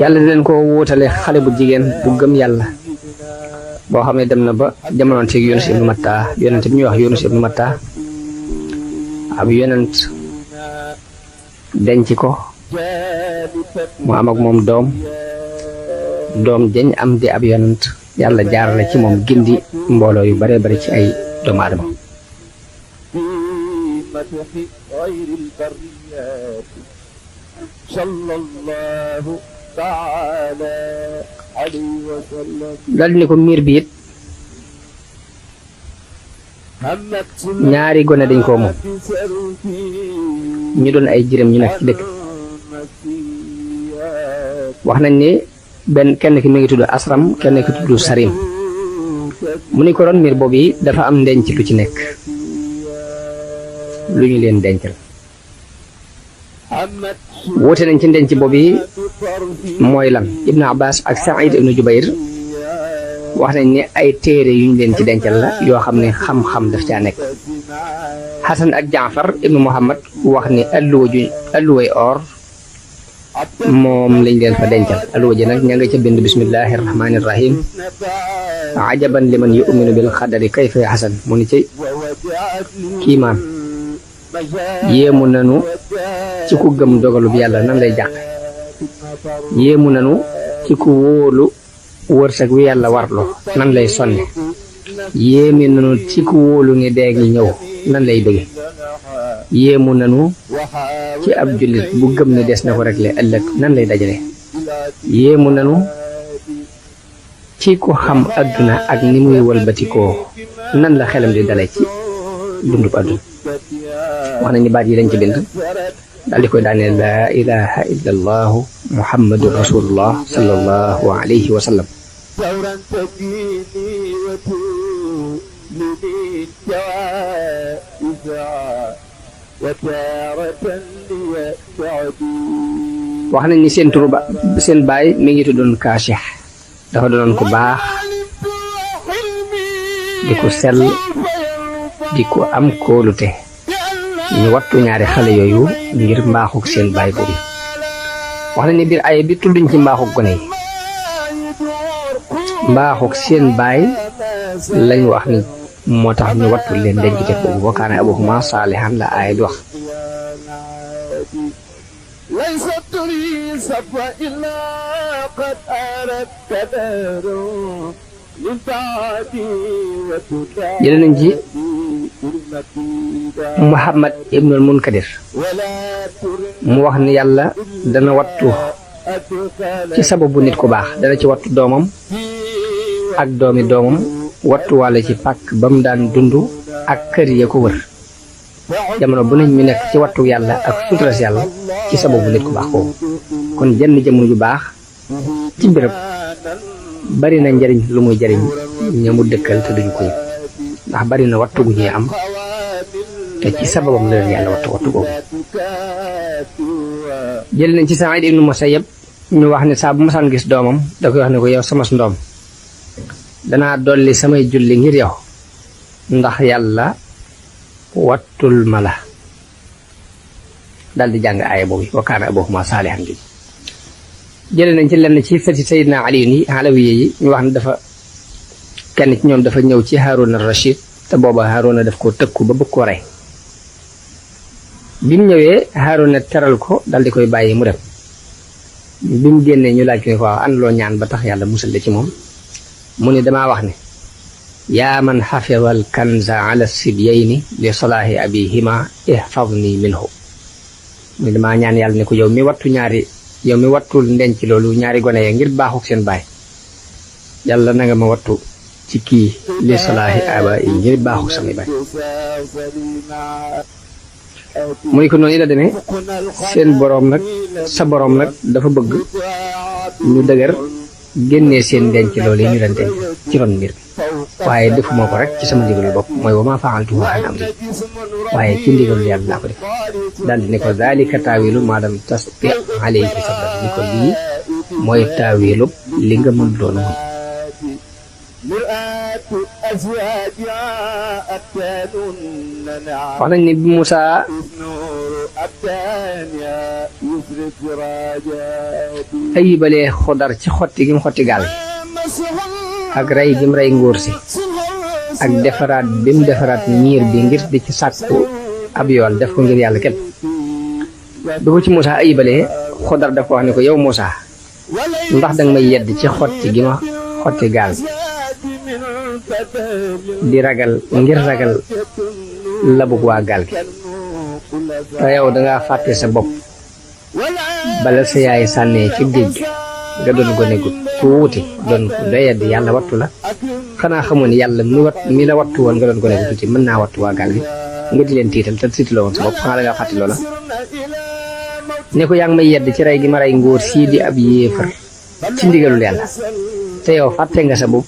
yàlla di leen ko wóotale xale bu jigéen bu gëm yàlla boo xam ne dem na ba jamonoon ci Yunus ibnu Matta yonent bi ñuy wax Yunus ibnu Matta ab yonent denc ko mu am ak moom doom jañ am di ab yonent yàlla jaarale ci moom gindi mbooloo yu bare bare ci ay doomu aadama dal ni ko miir bi it ñaari gone dañ koo moom ñu doon ay jirim ñu nekk ci dëkk wax nañ ni kenn ki mi ngi tudd Asram kenn ki tudd Sarim mu ni ko doon miir boobu yi dafa am ndenc lu ci nekk lu ñu leen dencal woote nañ ci ndenc boobu yi mooy lan Ibnu Abbas ak Saïd ibnu Jubayr wax nañ ni ay téere yu ñu leen ci dencal la yoo xam ne xam-xam daf caa nekk Xasan ak Jaafar ibnu Muhammad wax ni alluway or moom lañ leen fa dencal alluwa ji nag ña nga ca bind bismillahi rahmani rahim ajaban liman yuminu bil xadari kayfa xasan mu ni ci kiimaan yéemu nanu ci ku gëm dogalub yàlla nan lay jàq yéemu nanu ci ku wóolu wërsëg wi yàlla warlo nan lay sonne yéemi nanu ci ku wóolu ni dee ngi ñëw nan lay bëgge yéemu nanu ci ab jullit bu gëm ne des na ko réglé ëllëg nan lay dajale yéemu nanu ci ku xam adduna ak ni muy walbatikoo nan la xelam di dale ci dundub adduna wax nañu baat yi lañ ci bind daal di koy daaneel laa ilaha illa allahu muhammadu rasulullah sallallahu alayhi wa sallam wax nañ ni seen turu ba seen baay mi ngi tuddoon Kaasix dafa doonoon ku baax di ko sell di ko am kóolute ñu wattu ñaari xale yooyu ngir mbaaxuk seen baay boobu wax nañ ni biir ay bi tudduñ ci mbaaxuk gone yi mbaaxuk seen baay lañ wax ni moo tax ñu wattu leen denc def boobu wa kaana abuhumaa saalihan la aaya bi wax jële nañ ci Muhammad ibnul Munkadir mu wax ni yàlla dana wattu ci sababu nit ku baax dana ci wattu doomam ak doomi doomam wattu wàlle ci pàkk ba mu daan dund ak kër ya ko wër jamono bu nañ ñu nekk ci wattu yàlla ak suturas yàlla ci sababu nit ku baax kooku kon jenn jëmm ju baax ci béréb bari na njariñ lu muy jariñ ñamu dëkkal te duñ ko yëg ndax bari na wattu gu ñuy am te ci sababam la leen yàlla wattu boobu jël nañ ci Saïd ibnu Musayyab ñu wax ne saa bu masaan gis doomam da koy wax ne ko yow sama ndoom danaa dolli samay julli ngir yow ndax yàlla wattul ma la dal di jàng aaya boobu wa kaana abuhumaa saalihan gi jële nañ ci lenn ci fati Sayyidina Ali yi Alawiye yi ñu wax ne dafa kenn ci ñoom dafa ñëw ci Haaruna Rashid te booba Haaruna daf ko tëkku ba bëgg ko rey bi mu ñëwee Haaruna teral ko dal di koy bàyyi mu dem bi mu génnee ñu laaj ko ne ko waaw an loo ñaan ba tax yàlla musal la ci moom mu ni damaa wax ne yaa man xafidal kanza ala sibyayni li salaahi abihima ihfadni minhu mu ni damaa ñaan yàlla ne ko yow mi wattul ndenc loolu ñaari gone ya ngir baaxuk seen baay yàlla na nga ma wattu ci kii li salaahi aba yi ngir baaxuk samay baay mu ni ko noonu la demee seen boroom nag sa boroom nag dafa bëgg ñu dëgër génnee seen denc loolu yi ñu leen denc ci ron mbir bi waaye defuma ko rek ci sama ndigalu bopp mooy wa maa fa'altuhu an amri waaye ci ndigalu yàlla laa ko def daal di ne ko zaalika taawilu maa lam tasti alayhi sabran ni ko lii mooy taawilu li nga mën doon muñ wax nañ ni bi Muusaa ayibalee Xudar ci xotti gi mu xotti gaal ak rey gi mu rey ngóor si ak defaraat bi mu defaraat miir bi ngir di ci sàkku ab yool def ko ngir yàlla képp bi ko ci Muusaa ayibalee Xudar daf ko wax ne ko yow Muusaa ndax danga may yedd ci xotti gi ma xotti gaal di ragal ngir ragal labug waa gaal gi te yow dangaa fàtte sa bopp bala sa yaay sànnee ci géej gi nga doon gone gu tuuti doon ko doyadi yàlla wattu la xanaa xamoon ne yàlla mi la wattu woon nga doon gone gu tuuti mën naa wattu waa gaal gi nga di leen tiital te tiitaloo woon sa bopp xanaa dangaa fàtte loola ne ko yaa ngi may yedd ci rey gi ma rey ngóor sii di ab yéefar ci ndigalul yàlla te yow fàtte nga sa bopp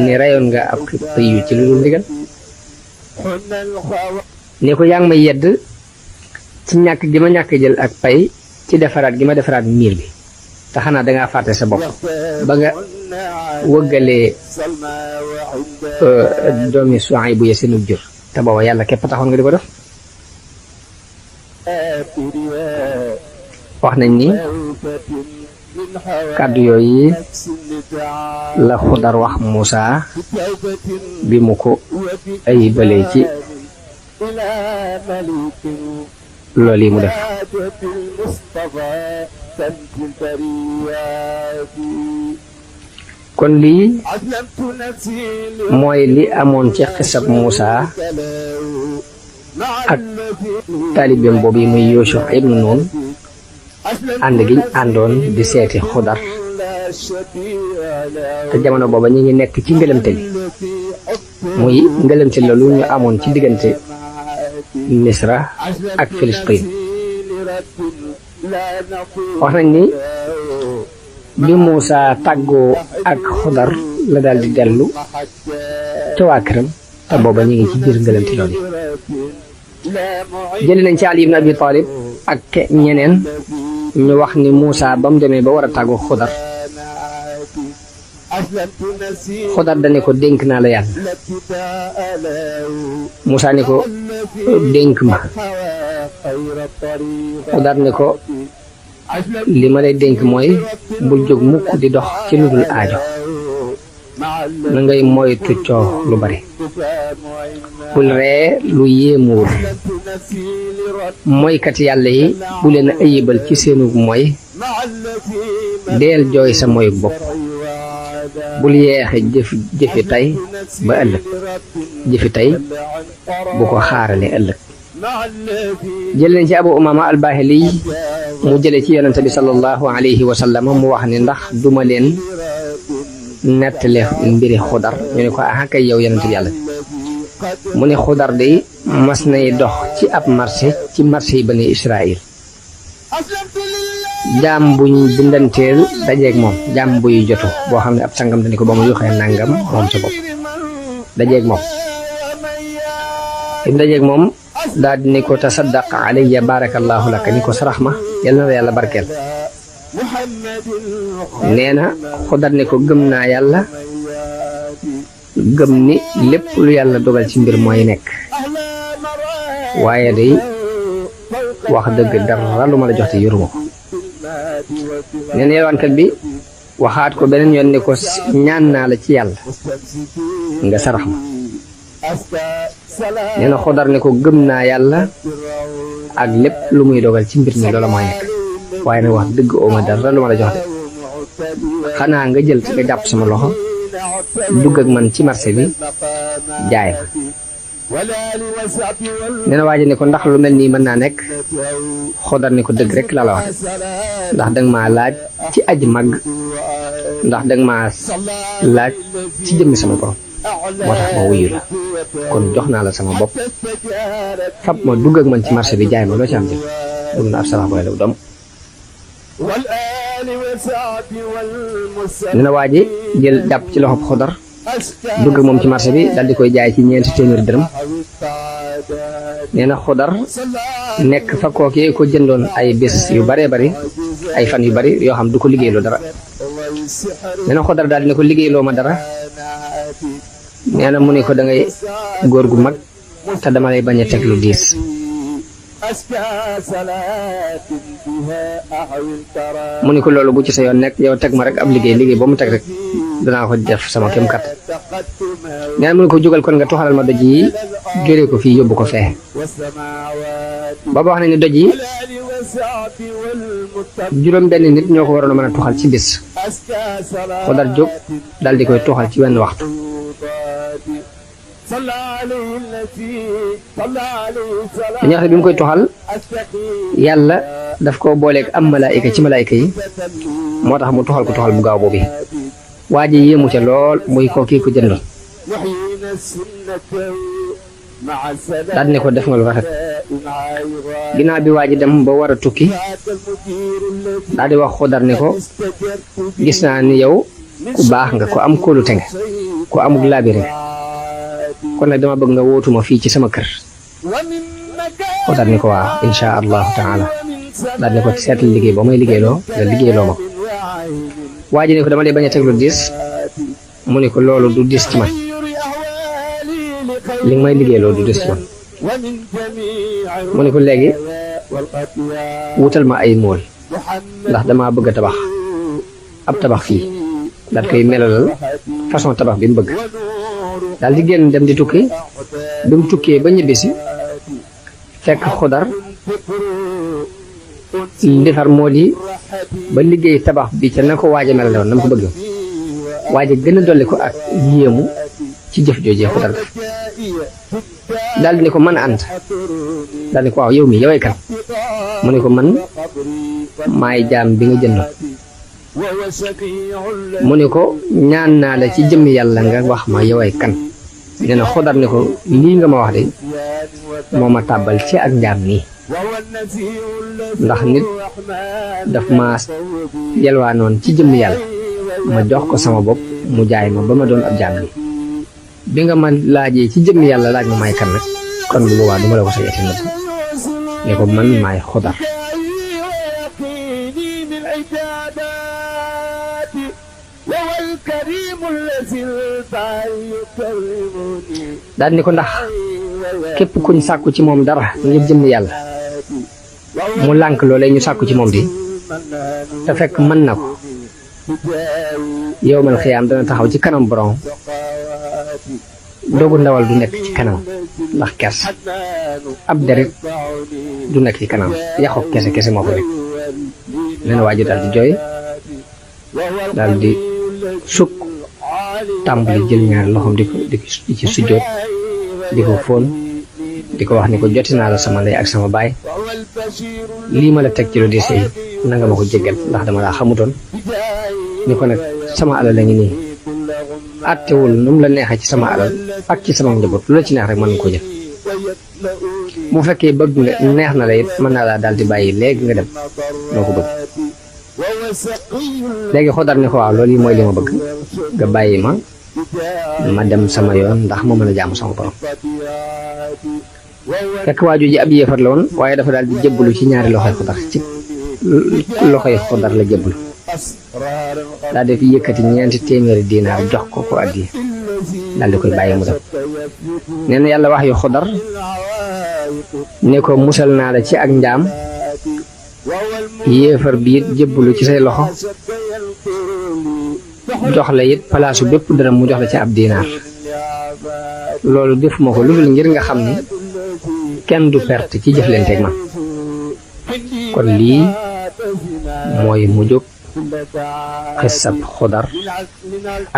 ne reyoon nga ab xiyu ci lu dul ndigal ne ko yaa ngi may yedd ci ñàkk gi ma ñàkk jël ak pay ci defaraat gi ma defaraat miir bi te xanaa dangaa fàtte sa bopp ba nga wëggalee doomi Suhayb bu ya seenu jur te booba yàlla képp taxoon nga di ko def wax nañ ni kàddu yooyu la Xudar wax Muusaa bi mu ko ayibalee ci loolu yi mu def kon lii mooy li amoon ci xisab Muusaa ak taalibeem boobu yi muy Yuusha ibnu Nuun ànd giñ àndoon di seeti Xudar te jamono booba ñu ngi nekk ci ngëlëmte li muy ngëlëmte loolu ñu amoon ci diggante Misra ak Filistin wax nañ ni bi Muusaa tàggoo ak Xudar la daal di dellu ca waa këram te booba ñu ngi ci biir ngëlëmte loolu jëli nañ ci Ali ibn Abi Talib ak ñeneen ñu wax ni Muusaa ba mu demee ba war a tàggu Xudar dane ko dénk naa la yàlla Muusaa ni ko dénk ma Xudar ne ko li ma lay dénk mooy bul jóg mukk di dox ci lu dul aajo na ngay moytu coow lu bari bul ree lu yéemuwul mooykat yàlla yi bu leen ayibal ci seenu mooy deel jooy sa moyuk bopp bul yeexe jëfi tey ba ëllëg jëfi tey bu ko xaarale ëllëg jële nañ ci Abu Umaama al-Baahili mu jële ci yonente bi sallallahu alayhi wa sallam mu wax ni ndax duma leen nettale mbiri Xudar ñu ne ko ah kay yow yonente bi yàlla mu ne Xudar de mas nay dox ci ab marché ci marché yi Bani Israël jaam buñ bindanteel dajeeg moom jaam buy jotu boo xam ne ab sangam dañu ko ba mu yoxee nangam moom sa bopp dajeeg moom im dajeeg moom daal di ne ko tasaddaq alayya barakallahu laka ni ko sarax ma yal na la yàlla barkeel nee na Xudar ne ko gëm naa yàlla gëm ni lépp lu yàlla dogal ci mbir mooy nekk waaye day wax dëgg dara lu ma la jox te yoruma ko nee na yelwaankat bi waxaat ko beneen yoon ne ko ñaan naa la ci yàlla nga sarax ma nee na Xudar ne ko gëm naa yàlla ak lépp lu muy dogal ci mbir mi loola mooy nekk waaye nag wax dëgg ooma dara lu ma la jox de xanaa nga jël nga jàpp sama loxo dugg ak man ci marché bi jaay ma nee na waa ji ne ko ndax lu mel nii mën naa nekk Xudar ne ko dëgg rek la la wax ndax danga maa laaj ci aji màgg ndax danga maa laaj ci jëmmi sama borom moo tax ma wuyu la kon jox naa la sama bopp fab ma dugg ak man ci marché bi jaay ma loo ci am jël dugg na ab sarax boole law dom nee na waa ji jël jàpp ci loxob Xudar dugg ak moom ci marché bi dal di koy jaay ci 4 téeméeri dërëm nee na Xudar nekk fa kookee ko jëndoon ay bés yu baree bari ay fan yu bari yoo xam du ko liggéeyloo dara nee na Xudar daal dina ko liggéeyloo ma dara nee na mu ne ko da ngay góor gu mag te dama lay bañ a teg lu diis. mu ni ko loolu bu ci sa yoon nekk yow teg ma rek ab liggéey ba mu teg rek danaa ko def sama kem kat. nee na mu ni ko jógal kon nga tuxalal ma doj yi jëlee ko fii yóbbu ko fee. booba wax na ni doj yi juróom benn nit ñoo ko waroon a mën a tuxal ci bis. Xodar jóg dal di koy tuxal ci wenn waxtu. dañuy wax ne bi mu koy tuxal yàlla daf ko booleeg am malaayika ci malaayika yi moo tax mu tuxal ko tuxal bu gaaw boobu. waa ji yéemu ca lool muy ko kii ko jënd daal ne ko def nga lu rafet. ginnaaw bi waa ji dem ba war a tukki daal di wax Xodar ne ko gis naa ni yow ku baax nga ko am kóolute nga ko amul laabire nga kon nag dama bëgg nga wootuma fii ci sama kër. Xodar ni ko waaw insha allahu taala. daal ne ko seetal liggéey ba may liggéeyloo nga liggéeyloo ma ko. waa ji ne ko dama lay bañ a teg lu diis mu ne ko loolu du diis ci man li may liggéeyloo du diis ci man. mu ne ko léegi wutal ma ay mool ndax dama bëgg a tabax ab tabax fii daal koy melalal façon tabax bi mu bëgg. daal di génn dem di tukki bi mu tukkee ba ñibbisi fekk Xodar defar mool yi ba liggéey tabax bi ca na ko waaj a melaloon na mu ko bëgg. waaj a gën a dolli ko ak yéemu ci jëf joojee Xodar def. daal di ne ko mën a ànd daal di ne ko waaw yow mi yoway kan. mu ne ko man maay jaam bi nga jënd. mu ne ko ñaan naa la ci jëmmi yàlla nga wax ma yoway kan. nee na Xodar ne ko lii nga ma wax de moo ma tàbbal ci ak njaam nii ndax nit daf ma yelwaanoon ci jëmmi yàlla ma jox ko sama bopp mu jaay ma ba ma doon ab jaam nii bi nga ma laajee ci jëmmi yàlla laaj ma maay kan nag kon bu boobaa duma la ko sayeti nag ne ko man maay Xodar. daal ni ko ndax képp kuñ sàkku ci moom dara ngir jëm yàlla mu lànk loolee ñu sàkku ci moom di te fekk mën na ko yowmal xiyaam dana taxaw ci kanam borom dogu ndawal du nekk ci kanam ndax kers ab deret du nekk ci kanam yaxu kese moo fa nekk. nee na waa ji daal di jooy daal di sukk tàmbali jël ñaari loxoom di ci sujjoot di ko fóon di ko wax ni ko joti naa la sama ndey ak sama baay lii ma la teg ci lu di sëy na nga ma ko jéggal ndax dama laa xamutoon ni ko nag sama alal la ngi nii àttewul nu mu la neexee ci sama alal ak ci sama njaboot lu la ci neex rek mën nga ko jël bu fekkee bëgg nga neex na la it mën naa laa daal di bàyyi léegi nga dem noo ko bëgg. léegi Xodar ne ko waaw loolu yi mooy li ma bëgg nga bàyyi ma dem sama yoon ndax ma mën a jaamu sama borom. fekk waaju ji ab yéefar la woon waaye dafa daal di jébbalu ci ñaari loxoy Xodar ci loxoy Xodar la jébbalu daal di yëkkati 400 dinaar jox ko addiya daal di koy bàyyi mu dem. nee na yàlla wax yu Xodar ne ko musal naa la ci ak njaam yéefar bi it jébbalu ci say loxo jox la it palaasu bépp dara mu jox la ci ab dinaar loolu defuma ko lu dul ngir nga xam ni kenn du perte ci jëflanteeg man. kon lii mooy mujjug xissab Xodar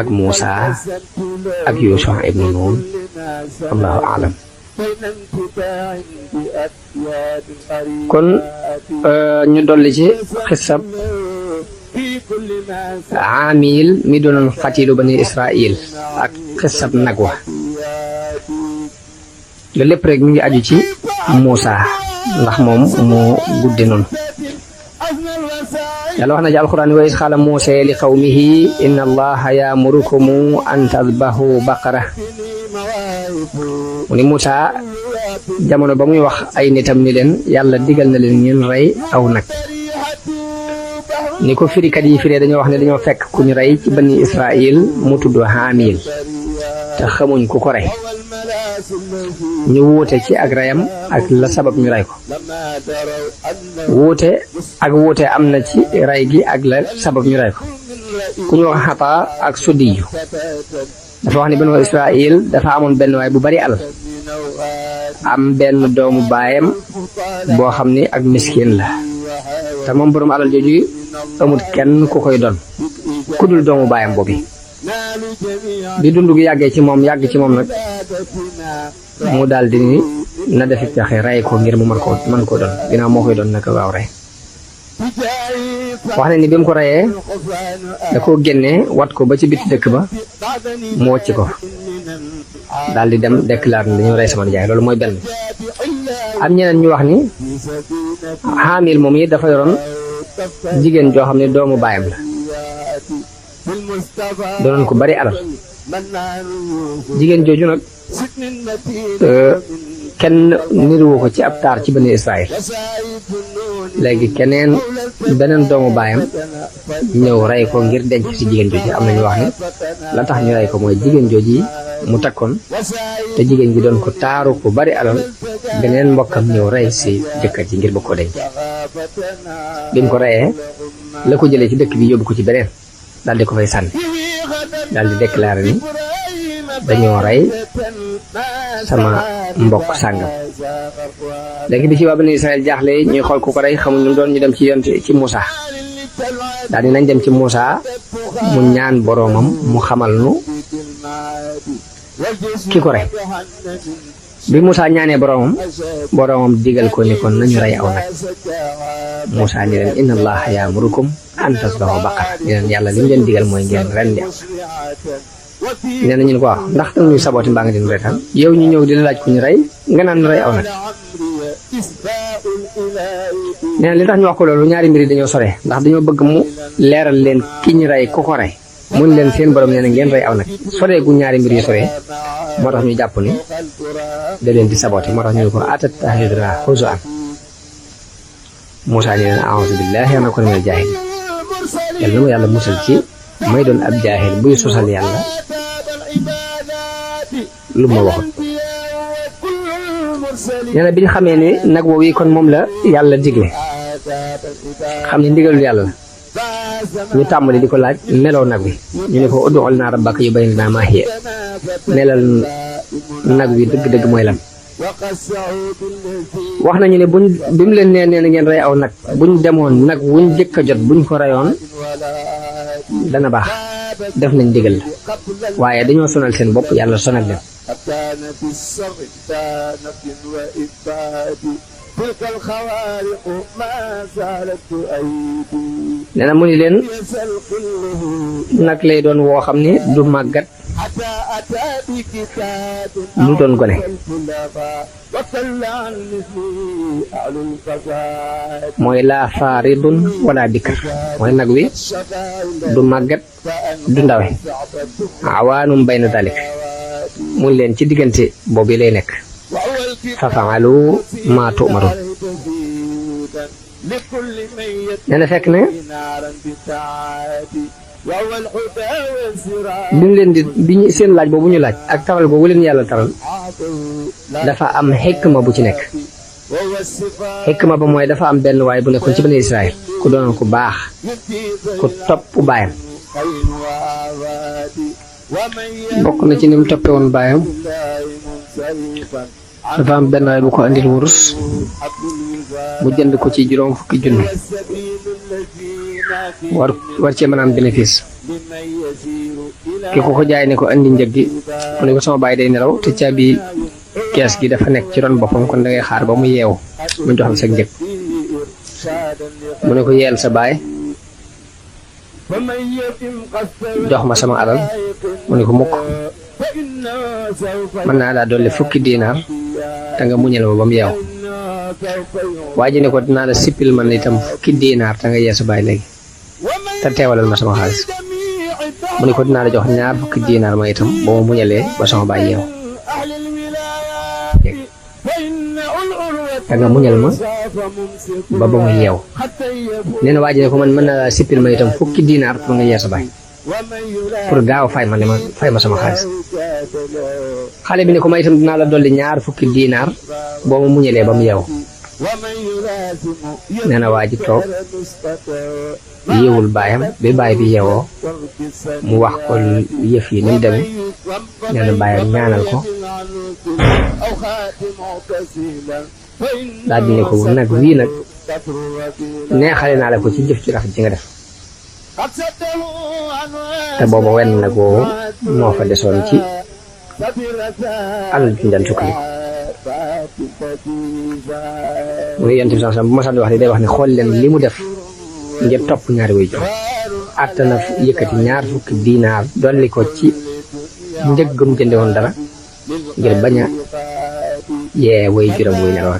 ak Muusa ak Yuusa ibnu Nuun allahu aalam. kon ñu dolli ci xissab Aamil mi doonoon xatiilu bani Israil ak xissab nag wa loolu lépp rek mi ngi aju ci Muusa ndax moom moo gudde noonu. yàlla wax na ci alxuraan wa iz qaala Muusaa li qawmihi inna allaha ya'murukum an tadbahu baqara mu ni Muusa jamono ba muy wax ay nitam ni leen yàlla digal na leen ngeen rey aw nag. ni ko firikat yi firee dañoo wax ne dañoo fekk ku ñu rey ci bani Israil mu tudd Haamil te xamuñ ku ko rey ñu wuute ci ak rayam ak la sabab ñu ray ko wuute am na ci ray gi ak la sabab ñu ray ko ku ñu wax Xataa ak Suddiyu dafa wax ni banu Israil dafa amoon benn waay bu bari alal am benn doomu baayam boo xam ni ak miskin la te moom borom alal jooju amul kenn ku koy doon ku dul doomu baayam boobu bi dund gi yàgg ci moom nag mu daal di ni na defi pexe rey ko ngir mu mën koo doon ginnaaw moo koy doon naka waaw rey wax na ni bi mu ko reyee da koo génnee wat ko ba ci biti dëkk ba mu wocc ko daal di dem déclaré ne dañoo rey sama nijaay loolu mooy benn. am ñeneen ñu wax ni Xaamil moom yi dafa yoroon jigéen joo xam ne doomu baayam la doonoon ko bari alal jigéen jooju nag kenn niruwu ko ci ab taar ci bani Israël léegi beneen doomu baayam ñëw rey ko ngir denc ci jigéen jooju am nañu wax ne la tax ñu rey ko mooy jigéen jooju mu takkoon te jigéen ji doon ko taaru ko bari alal beneen mbokkam ñëw rey si jëkkër ji ngir bëgg ko denc bi mu ko reyee la ko jëlee ci dëkk bi yóbbu ko ci beneen daal di ko fay sànni daal di déclaré ni dañoo rey sama mbokk sàngam léegi bi ci waa bani Israël jaaxle ñuy xool ku ko rey xamuñ lu doon ñu dem ci Muusa daal di nañ dem ci Muusa mu ñaan boroomam mu xamal nu ki ko rey bi Muusa ñaanee boroomam digal ko ni kon nañu rey aw nag Muusa ni leen inna allaha yaamurukum an tasbahu baqara ni leen yàlla li mu leen digal mooy ngeen rendi aw nee na ñu ne ko waaw ndax tam ñuy sabooti mbaa nga dinu reetaan yow ñu ñëw di la laaj ku ñu rey nga naan rey aw nag nee na li tax ñu wax ko loolu ñaari mbir yi dañoo sore ndax dañoo bëgg mu leeral leen ki ñu rey ku ko rey mun leen seen borom nee na ngeen rey aw nag soree gu ñaari mbir yu soree moo tax ñu jàpp ni da leen di sabooti moo tax ñu ne ko atattaxidunaa huzuwan Muusaa ni leen a'uuzu billaahi an akuuna minal jaahiliin yàlla na ma yàlla musal ci may doon ab jaahil buy sosal yàlla lu ma waxut nee na bi ñu xamee ne nag woowu yi kon moom la yàlla digle xam ne ndigalul yàlla la ñu tàmbali di ko laaj meloo nag wi ñu ne ko ud'u lanaa rabbaka yubayyin lanaa maa hiya melal nag wi dëgg-dëgg mooy lan wax nañu ne bi mu leen nee na ngeen rey aw nag buñ demoon nag wuñ jëkk a jot buñ ko reyoon dana baax def nañ digal la waaye dañoo sonal seen bopp yàlla sonal leen nee na mu ni leen nag lay doon woo xam ne du màggat du doon gone mooy laa faaridun wala bikr mooy nag wi du màggat du ndawe awaanum bayna dalik mu leen ci diggante boobu lay nekk fa fa'alu maa tu'maruun nee na fekk ne bi mu leen bi seen laaj boobu ñu laaj ak taral boobu leen yàlla taral dafa am xikma bu ci nekk xikma ba mooy dafa am benn waay bu nekkoon ci bani Israël ku doonoon ku baax ku topp baayam bokk na ci ni mu toppee woon baayam dafa am benn waay bu ko andil wurus mu jënd ko ci juróom fukki junni war cee mën a am bénéfice ki ko jaay ne ko andi njëg gi mu ne ko sama baay day nelaw te caabi kees gi dafa nekk ci ron boppam kon da ngay xaar ba mu yeewu mu jox la sa njëg mu ne ko yeel sa baay jox ma sama alal mu ne ko mukk mën naa daa dolli fukki diinaar te nga muñal ma ba mu yeewu waa ji ne ko dinaa la sippil man itam fukki diinaar te nga yee sa baay léegi te teewalal ma sama xaalis mu ne ko dinaa la jox ñaar fukki diinaar ma itam ba ma muñalee ba sama baay yeewu te nga muñal ma ba mu yeewu nee na waa ji ne ko man mën naa la sippil ma itam fukki diinaar pour nga yee sa baay pour gaaw fay ma sama xaalis xale bi ne ko ma itam dinaa la dolli 2 fukki diinaar boo ma muñalee ba mu yeewu nee na waa ji toog yéewul baayam bi baay bi yeewoo mu wax ko yëf yi ni mu demee nee na baayam ñaanal ko daal di ne ko nag wii nag neexale naa la ko ci jëf ci rafet ci nga def te booba wenn nag woowu moo fa desoon ci alal ju daan sukkandiku mu ne yonent bi sax bu ma sax di wax ni day wax ne xool leen li mu def ngir topp ñaari way jur àtt na yëkkati 2 fukki diinaar dolli ko ci njëggam jënde woon dara ngir bañ a yee way juram wuy nelaw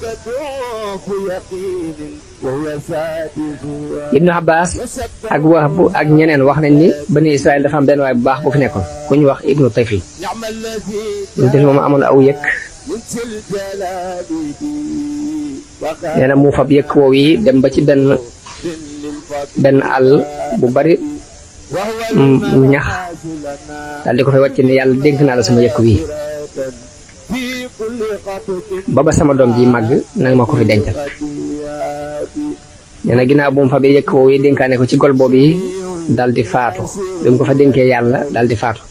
Ibnu Abbas ak Wahb ak ñeneen wax nañ ni bani Israël dafa am benn waay bu baax bu fi nekkoon ku ñu wax Ibnu Tayfi ñu def moom amoon aw yëkk nee na mu fab yëkk woow yi dem ba ci benn àll bu bari ñax daal di ko fay wàcc ne yàlla dénk naa la sama yëkk wi ba sama doom ji màgg nanga ma ko fi dencal nee na ginnaaw bu mu fa bi yëkk woowu yi dénkaane ko ci gol boobu yi dal di faatu bi mu ko fa dénkee yàlla dal di faatu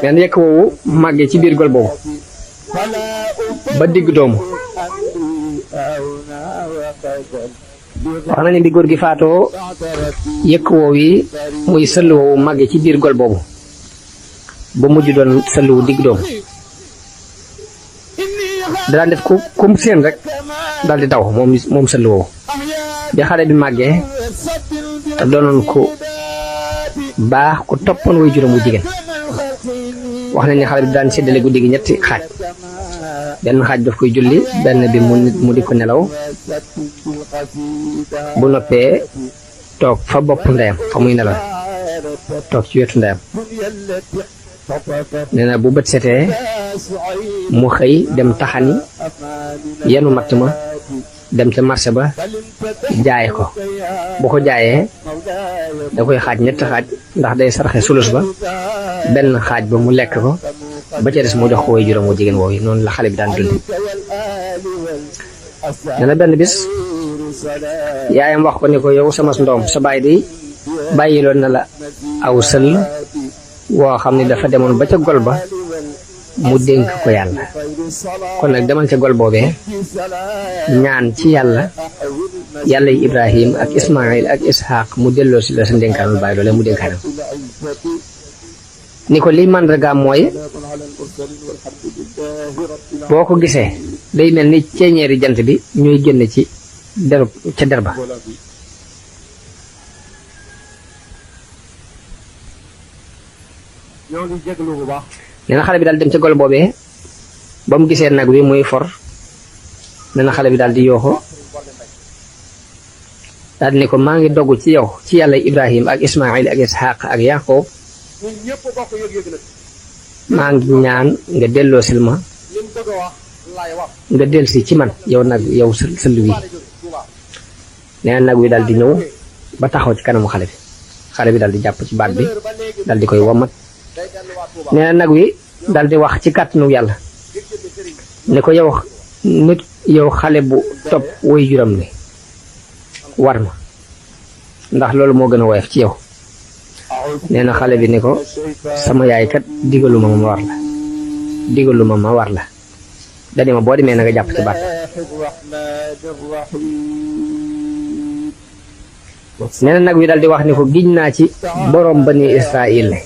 nee na yëkk woowu màggee ci biir gol boobu ba digg doomu wax nañu bi góor gi faatoo yëkk woowu yi muy sëll woowu màggee ci biir gol boobu ba mujj doon sëlluwu digg doomu daan def kum seen rek daal di daw moom sëllu woowu bi xale bi màggee te doonoon ko baax ku toppoon way juróom wu jigéen wax nañ ne xale bi daan séddale guddi gi 2 xaaj benn xaaj daf koy julli benn bi mu di ko nelaw bu noppee toog fa bopp ndeyam fa muy nelaw toog ci wetu ndeyam nee na bu bët setee mu xëy dem taxani yenu matt ma dem ca marché ba jaay ko bu ko jaayee da koy xaaj 2 xaaj ndax day sarxe sulus ba benn xaaj ba mu lekk ko ba ca des mu jox ko way juróom wu jigéen woowu noonu la xale bi daan dundi nee na benn bis yaayam wax ko ni ko yow sama ndoom sa baay di bàyyiloon na la aw sël woo xam ne dafa demoon ba ca gol ba mu dénk ko yàlla kon nag demal ca gol boobee ñaan ci yàlla yi Ibrahim ak Ismaïl ak Ishaq mu delloo si la sa ndénkaanul bàyyi loolee mu dénkaanam ni ko liy màndargaam mooy boo ko gisee day mel ni ceeñeeri jant bi ñuy génn ci der ba nee na xale bi daal dem ca gol boobee ba mu gisee nag wi muy for nee na xale bi daal di yooxo daal di ne ko maa ngi dogu ci yow ci yàlla Ibrahim ak Ismaïl ak Ishaq ak Yaqub maa ngi ñaan nga delloo sil ma nga delsi ci man yow nag yow sëll wi nee na nag wi daal di ñëw ba taxaw ci kanamu xale bi daal di jàpp ci baat bi daal di koy womat nee na nag wi daal di wax ci kàttanu yàlla ne ko yow xale bu topp way juram ni war ma ndax loolu moo gën a woyof ci yow nee na xale bi ni ko sama yaay kat digaluma ma war la dani ma boo demee na nga jàpp ci baat nee na nag wi daal di wax ni ko giñ naa ci borom bani Israël ne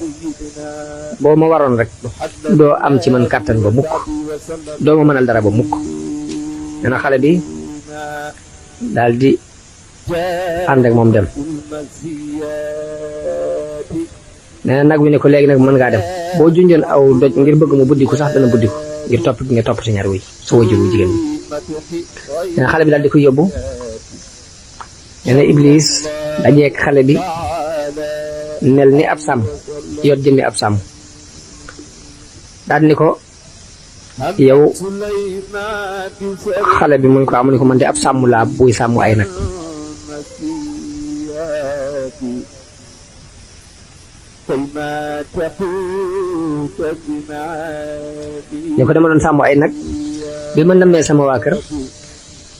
boo ma waroon rek doo am ci man kàttan ba mukk doo ma mënal dara ba mukk nee na xale bi daal di ànd ak moom dem nee na nag wi ne ko léegi nag mën ngaa dem boo junjoon aw doj ngir bëgg mu buddiku sax dana buddiku ngir topp gi nga topp ci ñaar wuy sa wajur wu jigéen bi nee na xale bi daal di ko yóbbu nee na Iblis dajeek xale bi mel ni ab sàmm yor jëmmi ab sàmm daal ni ko yow xale bi mu ne ko amu ni ko man de ab sàmm laa buy sàmm ay nag ne ko dama doon sàmm ay nag bi ma nammee sama waa kër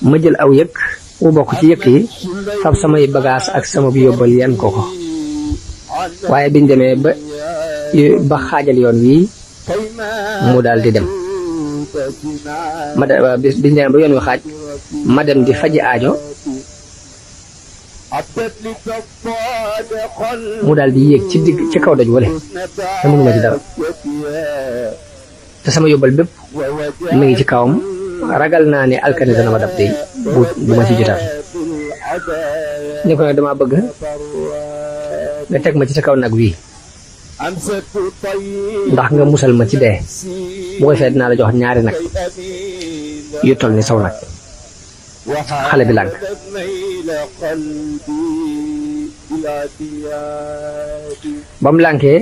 ma jël aw yëkk mu bokk ci yëkk yi fab samay bagaas ak sama bi yóbbal yan ko waaye biñ demee ba xaajal yoon wii mu daal di dem biñ demee ba yoon wi xaaj ma dem di faji aajo mu daal di yéeg ci kaw doj wale te mënuma ci dara te sama yóbbal bépp mi ngi ci kawam ragal naa ne alkane dana ma dab de bu ma ci jotaat ni ko nag dama bëgg nga teg ma ci sa kaw nag wii ndax nga musal ma ci dee bu ko defee dinaa la jox ñaari nag yu toll ni saw nag xale bi lànk ba mu lànkee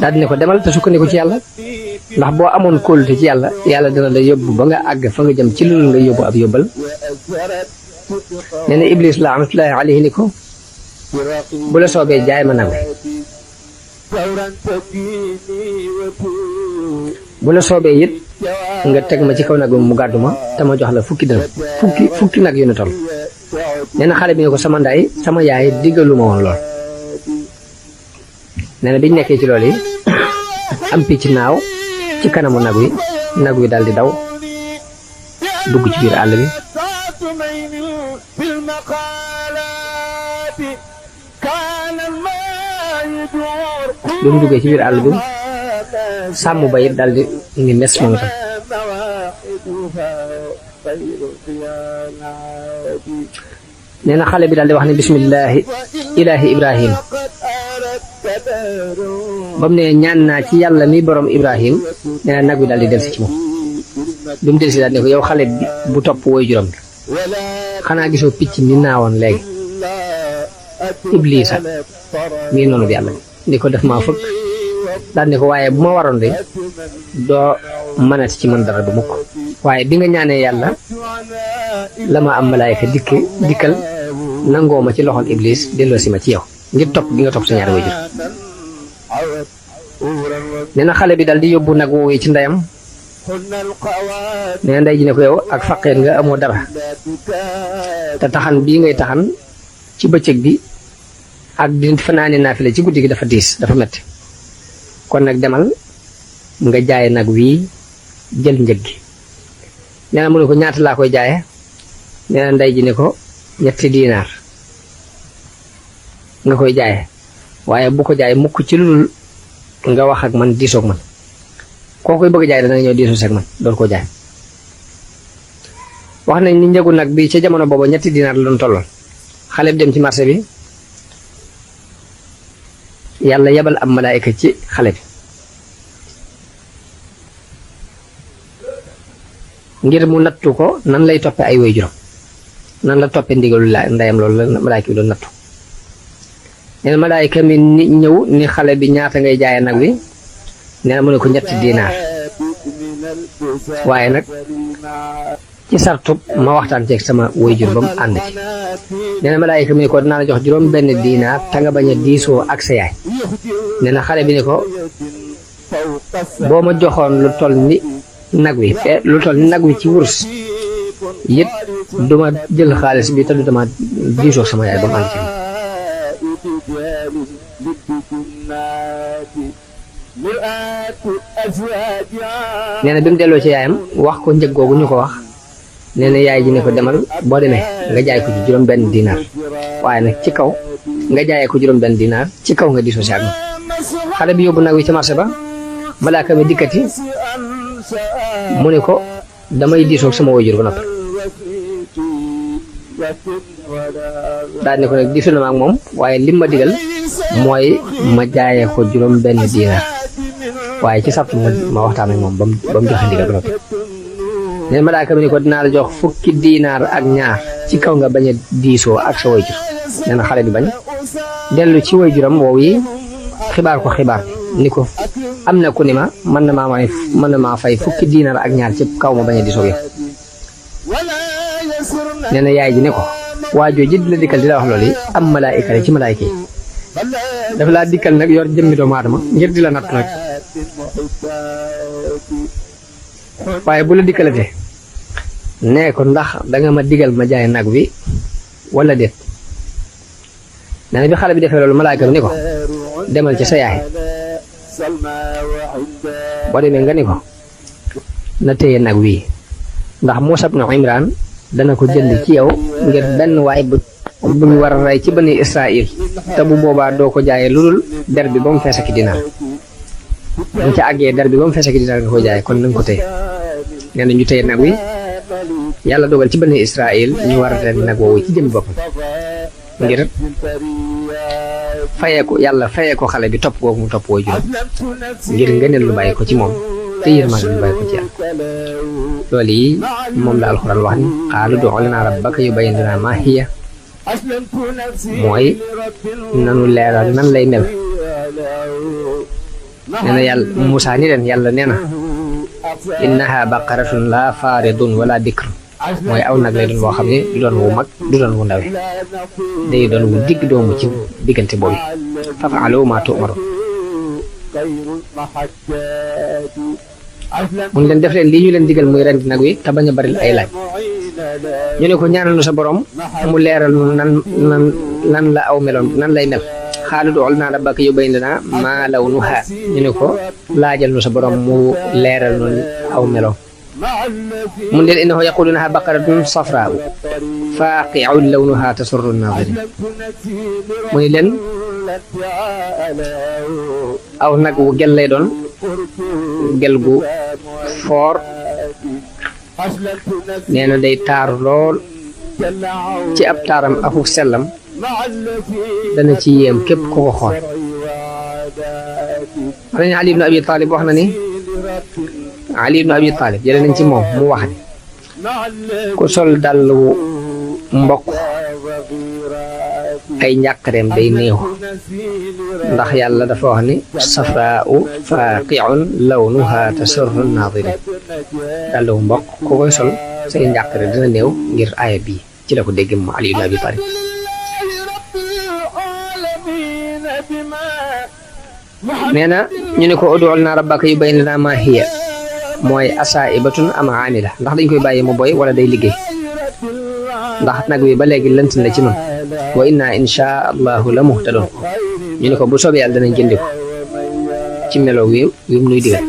daal di ne ko demal te sukkandiku ci yàlla ndax boo amoon kóolute ci yàlla yàlla dina la yóbbu ba nga àgg fa nga jëm ci loolu nga yóbbu ab yóbbal nee na Iblis la rahmatullahi alayhi ni ko bu la soobee jaay ma nag bu la soobee it nga teg ma ci kaw nag mu gàddu ma te ma jox la fukki nag yu ne toll nee na xale bi ne ko sama ndaay sama yaay diggalu ma woon lool nee na biñ nekkee ci loolu yi am picc naaw ci kanamu nag wi daal di daw dugg ci biir àll bi bi mu duggee ci biir àll bi sàmm ba it daal di ngi mes moom itam nee na xale bi daal di wax ne bismillahi ilaahi ibrahim ba mu ne ñaan naa ci yàlla mi borom ibrahim nee na nag wi daal di delsi ci moom bi mu delsi daal ne ko yow xale bu topp woy juróom bi xanaa gisoo picc mi naawoon léegi iblisa mii noonu bi yàlla ni ko def maa fëkk daal ne ko waaye bu ma waroon de doo mënati ci man dara du mukk waaye bi nga ñaanee yàlla la ma am malaayka dikkal nangoo ma ci loxol iblis delloo si ma ci yow ngir topp gi nga topp sa ñaari wayjur nee na xale bi daal di yóbbu nag woowee ci ndeyam nee na ndey ji ne ko yow ak faqeen nga amoo dara te taxan bii ngay taxan ci bëccëg bi ak di fanaane naafile ci guddi gi dafa diis dafa metti kon nag demal nga jaay nag wii jël njëg gi nee na mu ne ko ñaata laa koy jaaye nee na ndey ji ne ko 3 diinaar nga koy jaaye waaye bu ko jaay mukk ci lu nga wax ak man diisoog man koo koy bëgg jaay dana ñëw diisoo seeg man doon koo jaay wax nañ ni njëgu nag bi ca jamono booba 3 diinaar la doon tolloon xale bi dem ci marché bi yàlla yebal am malaayka ci xale bi ngir mu nattu ko nan lay toppe ay waajuram nan la toppe ndigalu ndeyam loolu la malaayka bi doon nattu nee na malaayka mi ñëw ni xale bi ñaata ngay jaaye nag wi nee na mu ne ko 3 diinaar waaye nag ci sartub ma waxtaan ceeg sama waajur ba mu ànd ci nee na malaayka mi ne ko dinaa la jox 1 diinaar te nga bañ a diisoo ak sa yaay nee na xale bi ne ko boo ma joxoon lu toll ni nag wi ci wurus it duma jël xaalis bi te du dama diisoo sama yaay ba mu ànd ci nee na bi mu delloo ci yaayam wax ko njëg googu ñu ko wax nee na yaay ji ne ko demal boo demee nga jaay ko ci 1 diinaar waaye nag ci kaw nga jaayee ko 1 diinaar ci kaw nga diisoo si ak xale bi yóbbu nag wi ci marché ba malaaka mi dikkati mu ne ko damay diisoog sama waajur ba noppi daal ne ko nag diisu na ma ak moom waaye lim ma digal mooy ma jaayee ko 1 diinaar waaye ci sàpp ma waxtaan ak moom ba mu joxe ndigal ba noppi neen malaaka mi ne ko dinaa la jox 10 diinaar ak ñaar ci kaw nga bañ a diisoo ak sa waajur nee na xale bi bañ dellu ci waajuram woow yi xibaar ko xibaar ni ko am na ku ni ma mën na maa fay 10 diinaar ak ñaar ci kaw ma bañ a diisoo yow nee na yaay ji ne ko waajoo ji di la dikkal di la wax loolu yi am malaayika la ci malaayika yi dafa laa dikkal nag yor jëmmi doomu aadama ngir di la natt nag waaye bu la dikkalatee nee ko ndax danga ma digal ma jaay nag wi wala déet nee na bi xale bi defee loolu malaayika bi ni ko demal ci sa yaay boo demee nga ni ko na téye nag wii ndax Muusaa ibn Imraan dana ko jënd ci yow ngir benn waay bu ñu war a rey ci bani Israël te bu boobaa doo ko jaayee lu dul der bi ba mu fees ak dinaar bu ca àggee der bi ba mu fees ak dinaar nga ko jaayee kon na nga ko téye nee na ñu téye nag wi yàlla dogal ci bani Israël ñu war a ren nag woowu ci jëm boppam ngir yàlla fayee ko xale bi topp kooku mu topp woo juróom ngir ngëneel lu bàyyi ko ci moom te yërmande lu bàyyi ko ci yàlla loolu yi moom la alxuraan wax ni qaalu ud'u lanaa rabbaka yubayyin lanaa maa hiya mooy nanu leeral nan lay mel nee na yàlla Muusaa ni leen yàlla nee na innaha baqaratun laa faaridun wala bikr mooy aw nag lay doon boo xam ne du doon wu mag du doon wu ndawe day doon wu digg doomu ci diggante boobu faf'aluu maa tu'maruun mun leen def leen lii ñu leen digal muy rendi nag wi te bañ a bari ay laaj ñu ne ko ñaanal nu sa borom mu leeral nu nan la aw meloon nan lay mel qaalu ud'u lanaa rabbaka yubayyin lanaa maa lawnuhaa ñu ne ko laajal nu sa borom mu leeral nu aw meloon mun leen innahu yaquulu innahaa baqaratun safraa'u faaqi'un lawnuhaa tasurru n-naaziriin mu ni leen aw nag wu gel lay doon gel gu foor nee na day taaru lool ci ab taaram aku sellam dana ci yéem képp ku ko xool wax nañ Ali ibn Abi Talib wax na ni Ali ibn Abi Talib jëlee nañ ci moom mu wax ni ku sol dàllu mbokk ay njàqareem day néew ndax yàlla dafa wax ni safraa'u faaqi'un lawnuhaa tasurru n-naaziriin dàllu mbokk ku koy sol say njàqare dina néew ngir aaya bii ci la ko dégg mu Ali ibn Abi Talib nee na ñu ne ko ud'u lanaa rabbaka yubayyin lanaa maa hiya mooy asaa'ibatun am aamila ndax dañ koy bàyyi mu boy wala day liggéey ndax nag wi ba léegi lënt na ci noonu wa inna inshaa allahu la muhtadoon ñu ne ko bu soobee yàlla danañ jëndi ko ci melo wi mu nuy digal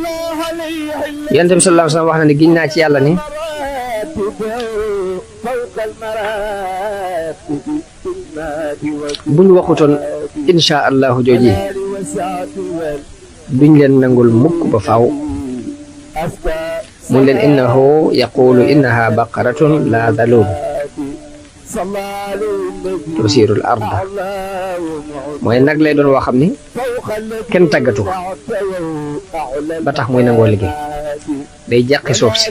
yonent bi sallallahu alayhi wa sallam wax na ne giñ naa ci yàlla ni buñ waxutoon inshaa allahu jooji duñ leen nangul mukk ba faaw mun leen innahu yaqulu innaha baqaratun la dalul tusiirul arda mooy nag lay doon woo xam ni kenn tàggatu ko ba tax muy nangoo liggéey day jàqi suuf si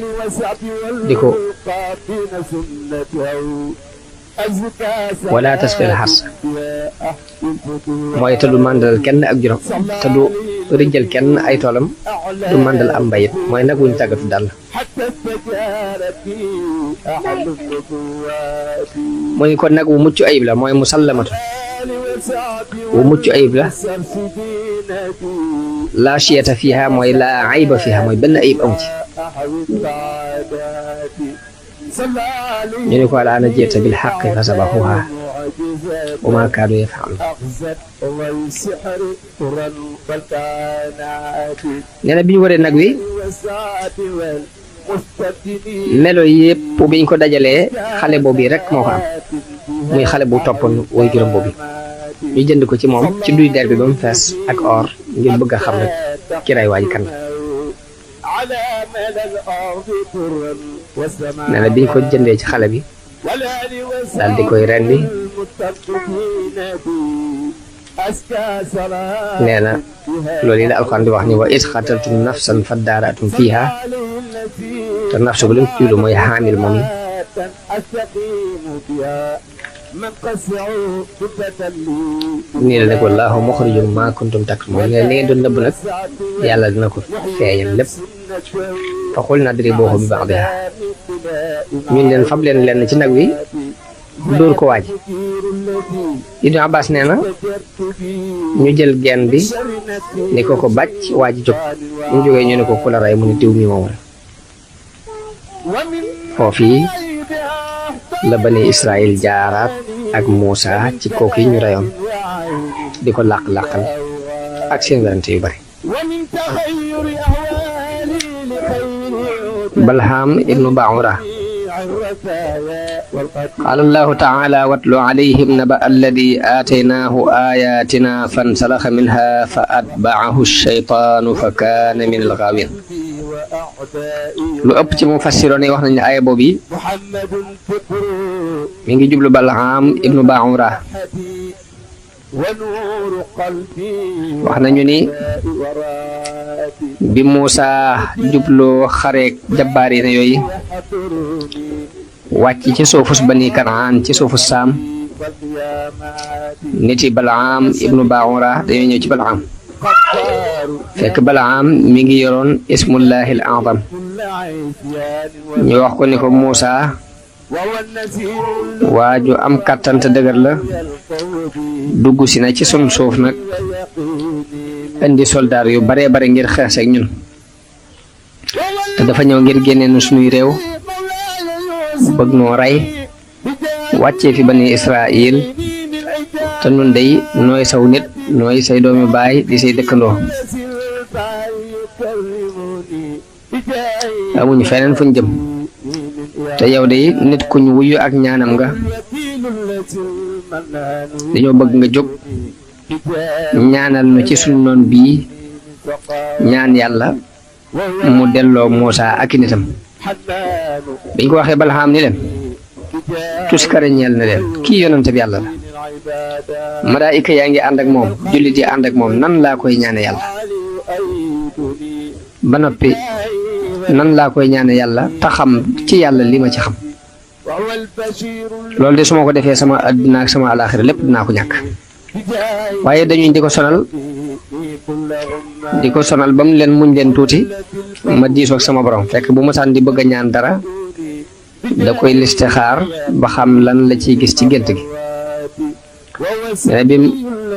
di ko wala tasqil xars mooy te du màndal kenn ak juróom te du rijjal kenn ay toolam du màndal am mbayit mooy nag wuñ tàggatu daal mu ni kon nag wu mucc ayib la mooy musallamatu wu mucc ayib la laa shiyata fiha mooy laa ayba fiha mooy benn ayib amu ci ñu ne ko alaana ji'ta bil haqqi fa zabahuha wa ma kaadu yaf'aluun nee na bi ñu waree nag wi melo yëpp bi ñu ko dajalee xale boobu rek moo ko am muy xale bu toppoon woy juróom boobu ñu jënd ko ci moom ci duy der bi ba mu fees ak or ngir bëgg a xam rek ki ray waaji kan nee na bi ñu ko jëndee ci xale bi daal di koy rendi nee na loolu yi la alxuraan di wax ni wa id xataltum nafsan faddaaratum fiiha te nafsu bu leen tudd mooy xaamil moom yi nii la nag wallaahu muxrijum maa kuntum taktumuun ne li ngeen doon nëbb nag yàlla dina ko feeñal lépp fa qul nadribuuhu bi ba'dihaa ñun leen fab leen lenn ci nag wi dóor ko waaj. Ibnu Abbas nee na ñu jël genn bi ni ko bàcc waaj jóg ñu jógee ñu ne ko ku la rey mu ne diw mi moom la. foofii la bani Israël jaaraat ak Muusa ci kooku yi ñu reyoon di ko làq-làqal ak seen werante yu bari. Balham ibnu Baura qaala allahu taala watlu alayhim naba alladi aataynaahu ayatina fansalaxa minha fa atbaahu shaytaanu fa kaana min algaawin. lu ëpp ci mufassiroon yi wax nañ ne aaya boobu yi mi ngi jublu Balham ibnu Baura. wax nañu ni bi Muusa jubloo xareek jabbaariina yooyu wàcc ci suufus bani Kanaan ci suufus Saam nit yi Balham ibnu Baura dañoo ñëw ci Balham fekk Balham mi ngi yoroon ismullahi al azam ñu wax ko ni ko Muusa waaju am kàttan te dëgër la dugg si na ci sun suuf nag indi soldaar yu baree bare ngir xeex ak ñun te dafa ñëw ngir génnee nu sunuy réew bëgg noo rey wàccee fi bani Israël te nun day nooy saw nit nooy say doomi baay di say dëkkandoo amuñu feneen fuñ jëm te yow de nit kuñ wuyu ak ñaanam nga dañoo bëgg nga jóg ñaanal nu ci sunu noon bii ñaan yàlla mu delloo Muusa ak i nitam. biñ ko waxee Balham ni leen tuskare ñeel na leen kii yonante bi yàlla la malaayika yaa ngi ànd ak moom jullit yi ànd ak moom nan laa koy ñaane yàlla ba noppi nan laa koy ñaane yàlla te xam ci yàlla li ma ci xam loolu de su ma ko defee sama àddina ak sama alaaxira lépp dinaa ko ñàkk. waaye dañuy di ko sonal ba mu leen muñ leen tuuti ma diisoo ak sama borom fekk bu ma saan di bëgg a ñaan dara da koy listixaar ba xam lan la ciy gis ci gént gi. nee na bi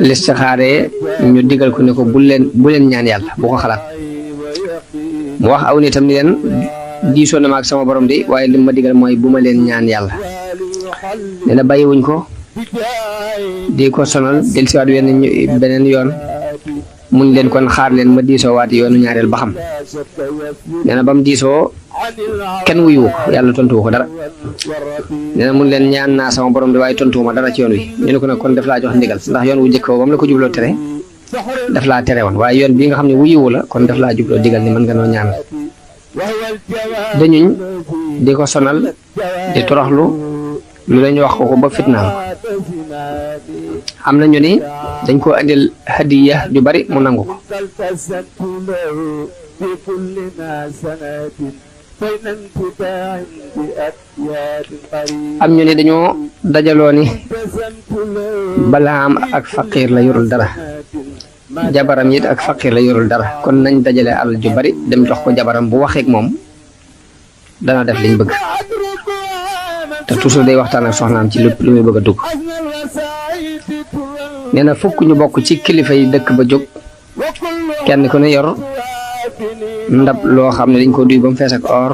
listixaaree ñu digal ko ne ko bu leen ñaan yàlla bu ko xalaat mu wax aw nitam ni leen diisoo na ma ak sama borom di waaye li ma digal mooy bu ma leen ñaan yàlla. nee na bàyyiwuñ ko di ko sonal dellusiwaat beneen yoon muñ leen kon xaar leen ma diisoo waat yoonu ñaareel ba xam. nee na ba mu diisoo kenn wuyu ko yàlla tontuwu ko dara. nee na mun leen ñaan naa sama borom di waaye tontuwuma dara ci yoon wi ñu ne ko nag kon daf laa jox ndigal ndax yoon wu njëkk ba mu la ko jubloo tere daf laa tere woon waaye yoon bii nga xam ne wuyuwu la kon daf laa jubloo digal ni mën nga noo ñaan. dañuñ di ko sonal di toroxlu lu lañu wax ko ba fitnaal ko. am na ñu ni dañ koo andil hadiya ju bari mu nangu ko. am ñu ni dañoo dajaloo ni Balham ak faqiir la yorul dara jabaram it ak faqiir la yorul dara kon nañ dajale alal ju bari dem jox ko jabaram bu waxeek moom dana def liñ bëgg te toujours day waxtaan ak soxnaam ci lépp lu muy bëgg a dugg. nee na fukk ñu bokk ci kilifa yi dëkk ba jóg kenn ku ne yor ndab loo xam ne dañ ko duy ba mu fees ak or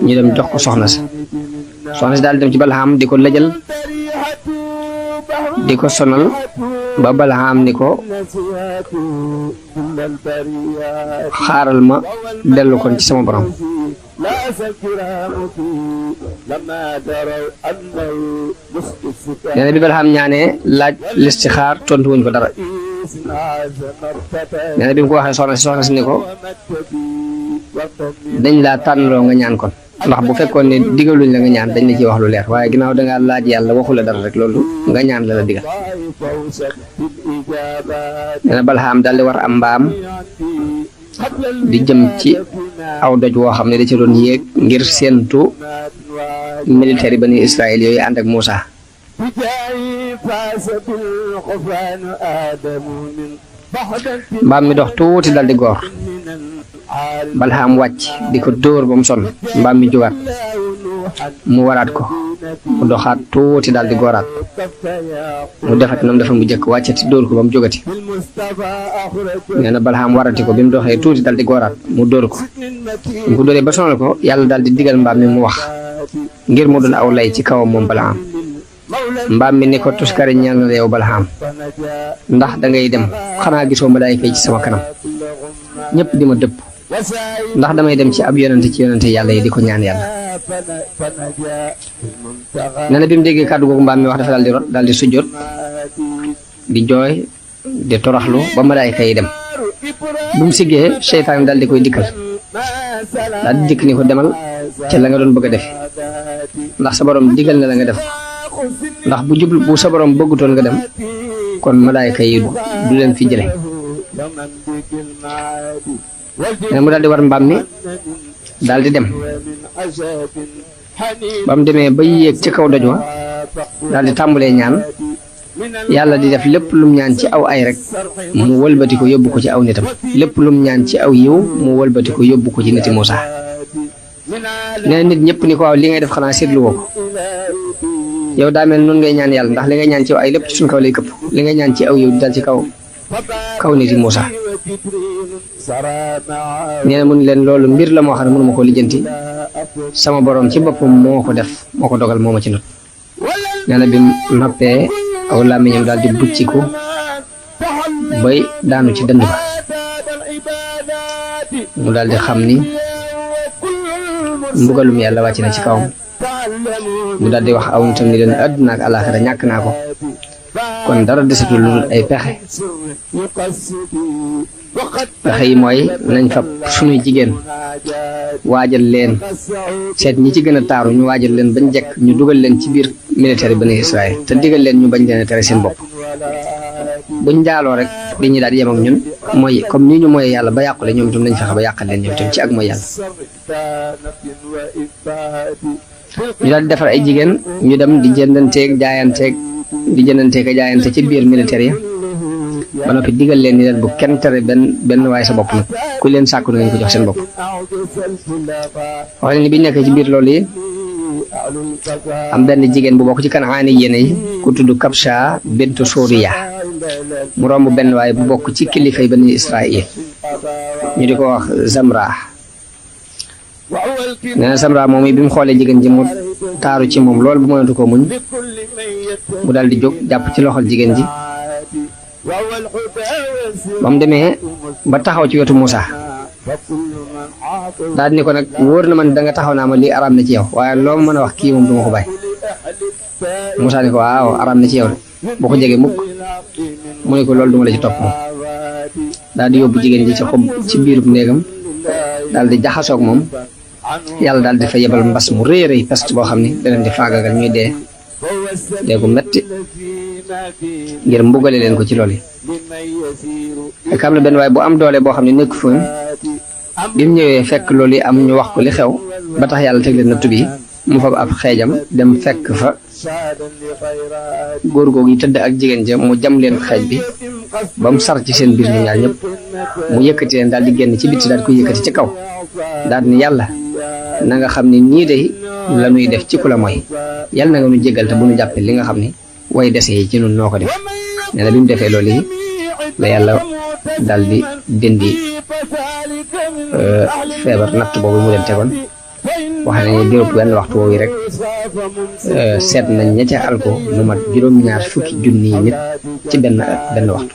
ñu dem jox ko soxna si daal dem ci Balham di ko lëjal di ko sonal ba Balham ni ko xaaral ma dellu kon ci sama borom. nee na bi Balham ñaanee laaj listixaar tontu wuñ ko dara. nee na bi mu ko waxee soxna si ni ko dañ laa tànnaloo nga ñaan kon ndax bu fekkoon ne digaluñ la nga ñaan dañ la ciy wax lu leer waaye ginnaaw dangaa laaj yàlla waxu la dara rek loolu nga ñaan la digal. nee na Balham daal di war am mbaam di jëm ci aw doj woo xam ne da ci doon yéeg ngir séentu militaire yi bani Israël yooyu ànd ak Muusa. mbaam mi dox tuuti dal di góor Balham wàcc di ko dóor ba mu sonn mbaam mi jógaat mu waraat ko mu doxaat tuuti daal di gooraat mu defati nam defoon bu jëkk wàccati dóor ko ba mu jógati nee na Balxaam warati ko bi mu doxee tuuti daal di gooraat mu dóor ko mu ko dóoree ba sonal ko yàlla daal di digal mbaam mi mu wax ngir mu doon aw lay ci kawam moom Balxaam mbaam mi ni ko tuskare ñeel na yow Balxaam ndax da ngay dem xanaa gisoo malaayika yi ci sama kanam ñëpp di ma dëpp ndax damay dem ci ab yonante ci yonante yàlla yi di ko ñaan yàlla nee na bi mu déggee kàddu googu mbaam mi wax dafa daal di rot daal di sujjóot di jooy di toroxlu ba malaayika yi dem bu mu siggee seytaan daal di koy dikkal daal di dikk ni ko demal ca la nga doon bëgg a def ndax sa borom digal na la nga def ndax bu sa borom bëggutoon nga dem kon malaayika yi du leen fi jële nee mu daal di war mbaam mi daal di dem ba mu demee ba yéeg ci kaw doj wa daal di tàmbalee ñaan yàlla di def lépp lum ñaan ci aw ay rek mu wëlbati ko yóbbu ko ci aw nitam lépp lum ñaan ci aw yiw mu wëlbati ko yóbbu ko ci niti Muusaa nee nit ñëpp ni ko waaw li ngay def xanaa seetlu woo ko yow daa mel noonu ngay ñaan yàlla ndax li ngay ñaan ci aw ay lépp ci suñ kaw lay këpp li ngay ñaan ci aw yiw dal ci kaw niti Muusaa nee na mu ni leen loolu mbir la moo xam ne mënuma koo lijjanti sama borom ci boppam moo ko def moo ko dogal moo ma ci not nee na bi mu noppee aw làmmiñam daal di bucciku bay daanu ci dënd ba mu daal di xam ni mbugalum yàlla wàcc na ci kawam mu daal di wax aw nitam ni leen àdduna ak alaaxira ñàkk naa ko kon dara desatul lu dul ay pexe yi mooy nañ fab suñuy jigéen waajal leen seet ñi ci gën a taaru ñu waajal leen bañ jekk ñu dugal leen ci biir militaire yi Bani Israël te digal leen ñu bañ leen a tere seen bopp buñ njaaloo rek dañuy daal di yem ak ñun mooy comme ni ñu mooy yàlla ba yàqule ñoom itam nañ fexe ba yàqal leen ñoom itam ci ak mooy yàlla ñu daal di defar ay jigéen ñu dem di jëndanteeg a jaayante ci biir militaire yi ba noppi digal leen ni leen bu kenn tere benn waaye sa bopp nag ku leen sàkku na ngeen ko jox seen bopp wax leen ni biñ nekkee ci biir loolu yi am benn jigéen bu bokk ci Kanaani yéene yi ku tudd Kabsha bintu Suriya mu romb benn waaye bu bokk ci kilifay Bani Israël ñu di ko wax Zamra nee na Zamra moom bi mu xoolee jigéen ji mu taaru ci moom loolu bu mënatu ko muñ mu daal di jóg jàpp ci loxol jigéen ji ba mu demee ba taxaw ci wetu Muusaa daal ni ko nag wóor na man da nga taxaw naa ma lii araam na ci yow waaye loo mën a wax kii moom duma ko bàyyi Muusaa ni ko waaw araam na ci yow de boo ko jegee mukk mu ne ko loolu duma la ci topp moom daal di yóbbu jigéen ji ci xob ci biirub néegam daal di jaxasoog moom yàlla daal di fa yebal mbas mu rëy rëy peste boo xam ni da leen di faagagal ñuy dee gu metti ngir mbugale leen ko ci loolu yi am na benn waaye bu am doole boo xam ne nekk fa bi mu ñëwee fekk loolu yi am ñu wax ko li xew ba tax yàlla teg leen nattu bi mu fab ab xeejam dem fekk fa góor googu yi tëdd ak jigéen ja mu jam leen xeej bi ba mu sar ci seen biir ñu ñaar ñëpp mu yëkkati leen daal di génn ci bitti daal di koy yëkkati ci kaw daal ni yàlla na nga xam ne ñii de la ñuy def ci ku la mooy yàlla na nga nu jéggal te bu nu jàppee li nga xam ne way dese yi ci nun noo ko def nee na bi mu defee loolu yi la yàlla daal di dindi feebar natt boobu mu leen tegoon wax nañu diirub wenn waxtu woowu rek seet nañ ña ca alko mu mat juróom-ñaar fukki junni nit ci benn waxtu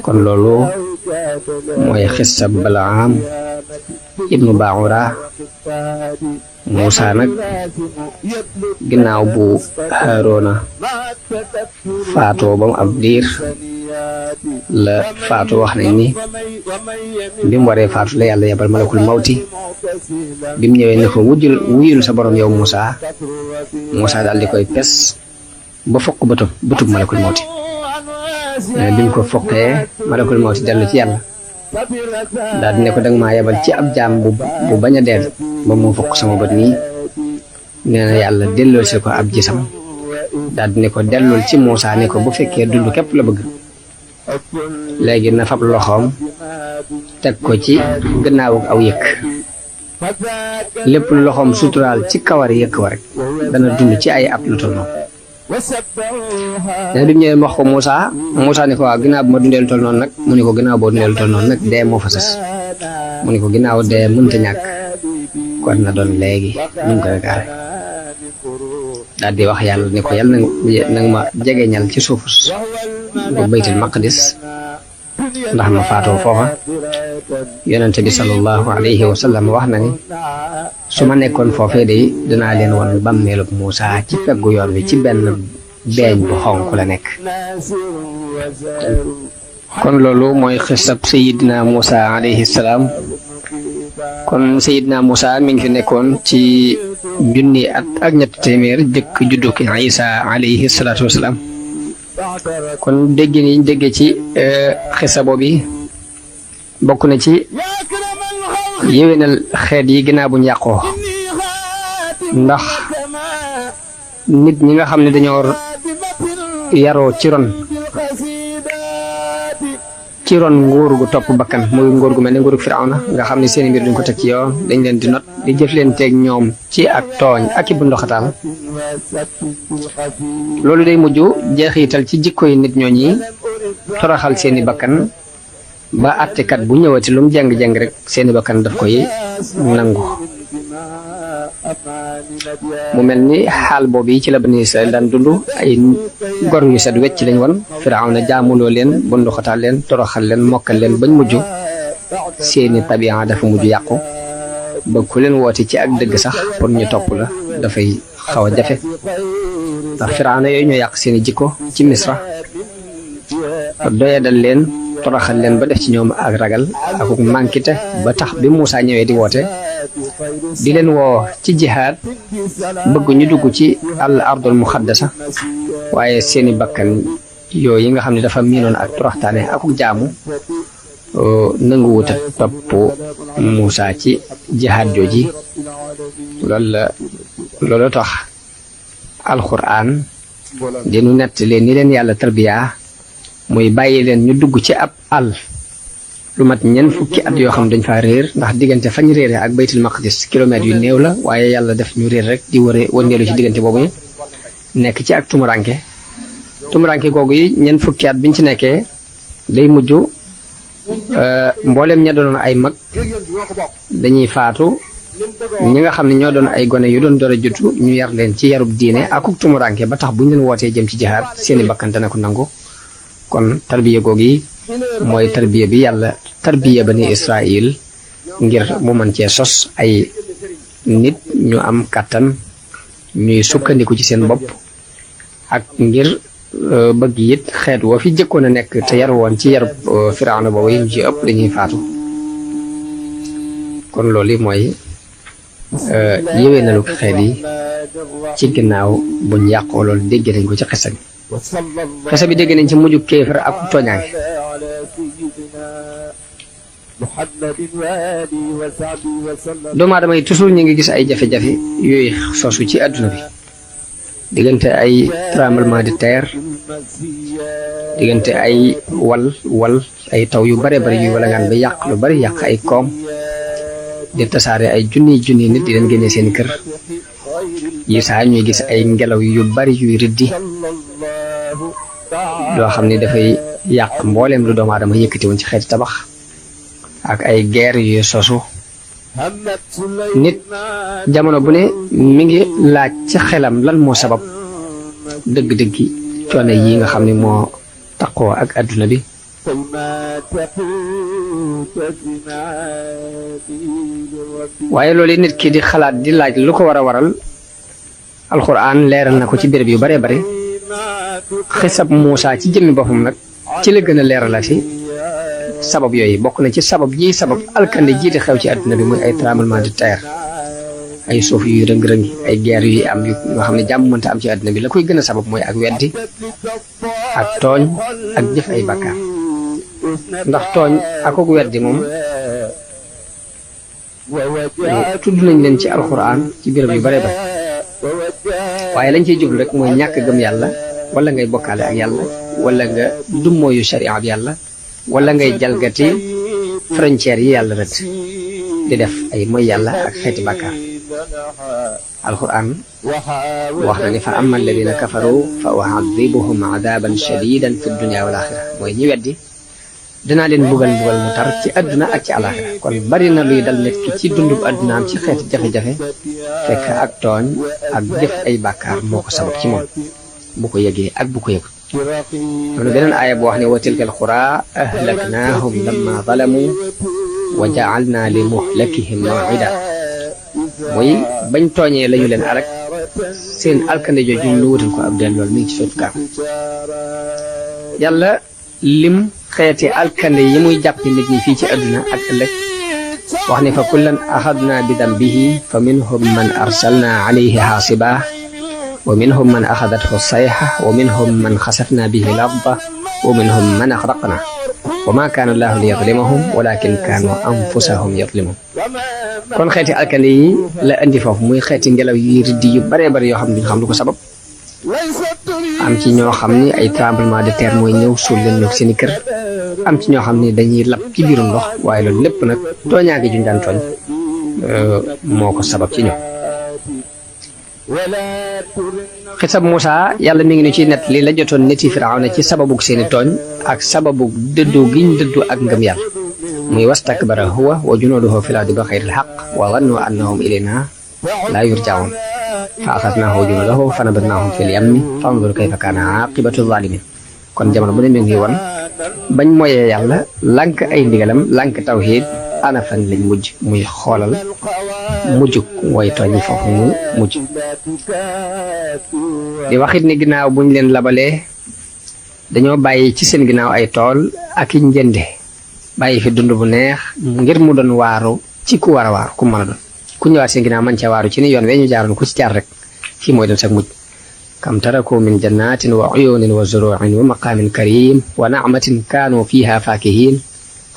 kon loolu mooy xissa Balaam ibnu Baura Muusaa nag ginnaaw bu Haaruna faatoo ba mu ab diir la faatu wax nañ ni bi mu waree faatu la yàlla yebal malakul mawti bi mu ñëwee ne ko wuyul sa borom yow Muusaa daal di koy pes ba fokk bëtub malakul mawti bi mu ko fokkee malakul mawti dellu ci yàlla daal di ne ko danga maa yebal ci ab jaam bu bañ a deel ba mu fokk sama bët nii nee na yàlla delloo si ko ab gisam daal di ne ko dellul ci Muusaa ne ko bu fekkee dund képp la bëgg léegi na fab loxoom teg ko ci gannaawu aw yëkk lépp lu loxoom suturaal ci kawar yëkk wa rek dana dund ci ay at lu toll noonu. nee bi mu ñëwee wax ko Moussa ne ko waaw ginnaaw bu ma dundee lu toll noonu nag mu ne ko ginnaaw boo dundee lu toll noonu nag dee moo fa sës mu ne ko ginnaaw dee mënta ñàkk kon na doon léegi ñu ngi koy gaare daal di wax yàlla ne ko yàlla na nga ma jegeñal ci suufus bu baytul maqdis ndax ma faatoo foofa. yonente bi sallallahu alayhi wa sallam wax na ni su ma nekkoon foofee de dinaa leen won bàmmeelub Muusa ci peggu yoon wi ci benn beeñ bu xonk la nekk. kon loolu mooy xisab sayidna Muusa alayhi salaam. kon sayidna Muusa mi ngi fi nekkoon ci junni at ak ñetti téeméer jëkk juddu ki Isa alayhi salaatu wasalaam. kon dégg ni déggee ci xisa boobu bokk na ci yéwénal xeet yi ginnaaw buñ yàqoo ndax nit ñi nga xam ne dañoo yaroo ci ron nguur gu topp bakkan muy nguur gu mel ne nguuru Firawna nga xam ne seen mbir duñ ko teg ci yoon dañ leen di not di jëf leen teeg ñoom ci ak tooñ ak i bu ndoxataal loolu day mujj jeexital ci jikko yi nit ñooñ yi toroxal seeni bakkan ba àttekat bu ñëwati lu mu jàng-jàng rek seeni bakkan daf koy nangu. mu mel ni xaal boobu yi ci la Bani Israël daan dund ay gor yu set wecc lañ woon Firawna jaamuloo leen bunduxataal leen toroxal leen mokkal leen bañ mujj seeni tabian dafa mujj yàqu ba ku leen woote ci ak dëgg sax pour ñu topp la dafay xaw a jafe ndax Firawna yooyu ñoo yàq seeni jikko ci Misra doyadal leen toroxal leen ba def ci ñoom ak ragal ak mànkite ba tax bi Muusa ñëwee di woote di leen woo ci jihaad bëgg ñu dugg ci al ardul muxaddasa waaye seeni bakkan yooyu yi nga xam ne dafa miinoon ak toroxtaane ak jaamu nanguwuta topp Muusa ci jihaad jooji loolu tax alxuraan dinu nett leen ni leen yàlla tarbiya muy bàyyi leen ñu dugg ci ab àll lu mat ñeent fukki at yoo xam dañ faa réer ndax diggante fañ réere ak baytul maqdis kilomètres yu néew la waaye yàlla def ñu réer rek di wëndeelu ci diggante boobu nekk ci ak tumuranke googu yi ñeent fukki at biñ ci nekkee day mujj mboolem ña doon ay mag dañuy faatu ñi nga xam ne ñoo doon ay gone yu doon door a jutu ñu yar leen ci yarub diine akuk tumuranke ba tax buñ leen wootee jëm ci jihaad seeni bakkan dana ko nangu. kon tarbiya googu yi mooy tarbiya bi yàlla tarbiya Bani Israël ngir mu mën cee sos ay nit ñu am kàttan ñuy sukkandiku ci seen bopp ak ngir bëgg it xeet woo fi jëkkoon a nekk te yar woon ci yarub Firawna boobu yi ñu ci ëpp dañuy faatu. kon loolu mooy yéwénalu xeet yi ci ginnaaw buñ yàqoo loolu dégg nañ ko ci xisa bi dégg nañ ci mujj kéefar ak tooñaange. doomu aadama yi toujours ñu ngi gis ay jafe-jafe yooyu sosu ci àdduna bi diggante ay tremblement de terre diggante ay wal ay taw yu bare bari yu wala ngaan ba yàq lu bari yàq ay koom di tasaare ay junni nit di leen génnee seen kër yi saa ñuy gis ay ngelaw yu bari yuy riddi loo xam ne dafay yàq mbooleem lu doomu aadama yëkkati woon ci xeeti tabax ak ay guerre yu sosu nit jamono bu ne mi ngi laaj ci xelam lan moo sabab dëgg-dëggi coono yi nga xam ne moo taqoo ak adduna bi. waaye loolu nit ki di xalaat di laaj lu ko war a waral alxuraan leeral na ko ci béréb yu bare bare. xisab Muusa ci jëmmi boppam nag ci la gën a leeralati sabab yooyu bokk na ci sabab alkande jiite xew ci àdduna bi muy ay tremblement de terre ay suuf yuy rëng-rëngi ay guerre yuy am yu nga xam ne jàmm mënta am ci àdduna bi la koy gën a sabab mooy ak weddi ak tooñ ak jëf ay bàkkaar ndax tooñ ak weddi moom tudd nañ leen ci alxuraan ci béréb yu bare ba waaye lañ ciy jublu rek mooy ñàkk gëm yàlla wala ngay bokkaale ak yàlla wala nga dummóoyu sharia bi yàlla wala ngay jalgati frontière yi yàlla rek di def ay moy yàlla ak xeeti bàkkaar alquran wax na ni fa amma alladina kafaru fa u'adhibuhum adaban shadidan fi dunya wal axira mooy ñi weddi dinaa leen bugal mu tar ci àdduna ak ci àlaxira kon bari na luy dal nit ki ci dundub àddunaam ci xeeti jafe-jafe fekk ak tooñ ak def ay bàkkaar moo ko sabab ci moom bu ko yëgee ak bu ko yëgut loolu beneen aaya bu wax ne wa tilka alqura ahlaknaahum lamma zalamu wa ja'alna li muhlakihim maw'ida muy bañ tooñee lañu leen alak seen alkande jooju ñu wutal ko ab del loolu mi ngi ci sootu Kaaf yàlla lim xeeti alkande yi muy jàpp nit ñi fii ci àdduna ak ëllëg wax ne fa kullan axadna bi dambihi fa minhum man arsalna alayhi xaasiba wa minhum man axadathu sayxa wa minhum man xasafna bihi larda wa minhum man axraqna wa ma kaana allahu li yadlimahum walakin kaanu anfusahum yadlimun kon xeeti alkande yi la indi foofu muy xeeti ngelaw yi riddi yu baree bari yoo xam ne duñu xam lu ko sabab am ci ñoo xam ni ay tremblement de terre mooy ñëw suul leen ñoog seeni kër am ci ñoo xam ni dañuy lab ci biirum ndox waaye loolu lépp nag tooñaange juñ daan tooñ moo ko sabab ci ñoom xisab Muusa yàlla mi ngi ni ci net li la jotoon niti Firawna ci sababug seeni tooñ ak sababug dëddu giñ dëddu ak ngëm yàlla muy wastakbara huwa wa junuuduhu fil ardi bi xayril xaq wa zannu annahum ilayna laa yurja'uun fa axadnaahu wa junuudahu fa nabadnaahum fil yammi fanzur kayfa kaana aaqibatu zaalimiin kon jamono bu ne mi ngi woon bañ moyee yàlla lànk ay ndigalam lànk tawhiid ana fan lañ mujj muy xoolal mujjug way tooñ yi foofu mu mujj di waxit ni ginnaaw buñ leen labalee dañoo bàyyi ci seen ginnaaw ay tool ak i njënde bàyyi fi dund bu neex ngir mu doon waaru ci ku war a waaru ku mën a doon ku ñëwaat seen ginnaaw man ca waaru ci ni yoon wee ñu jaaroon ku ci jaar rek fii mooy doon sax mujj kam taraku min jannatin wa uyunin wa zuru'in wa maqamin karim wa na'matin kaanu fiha faakihin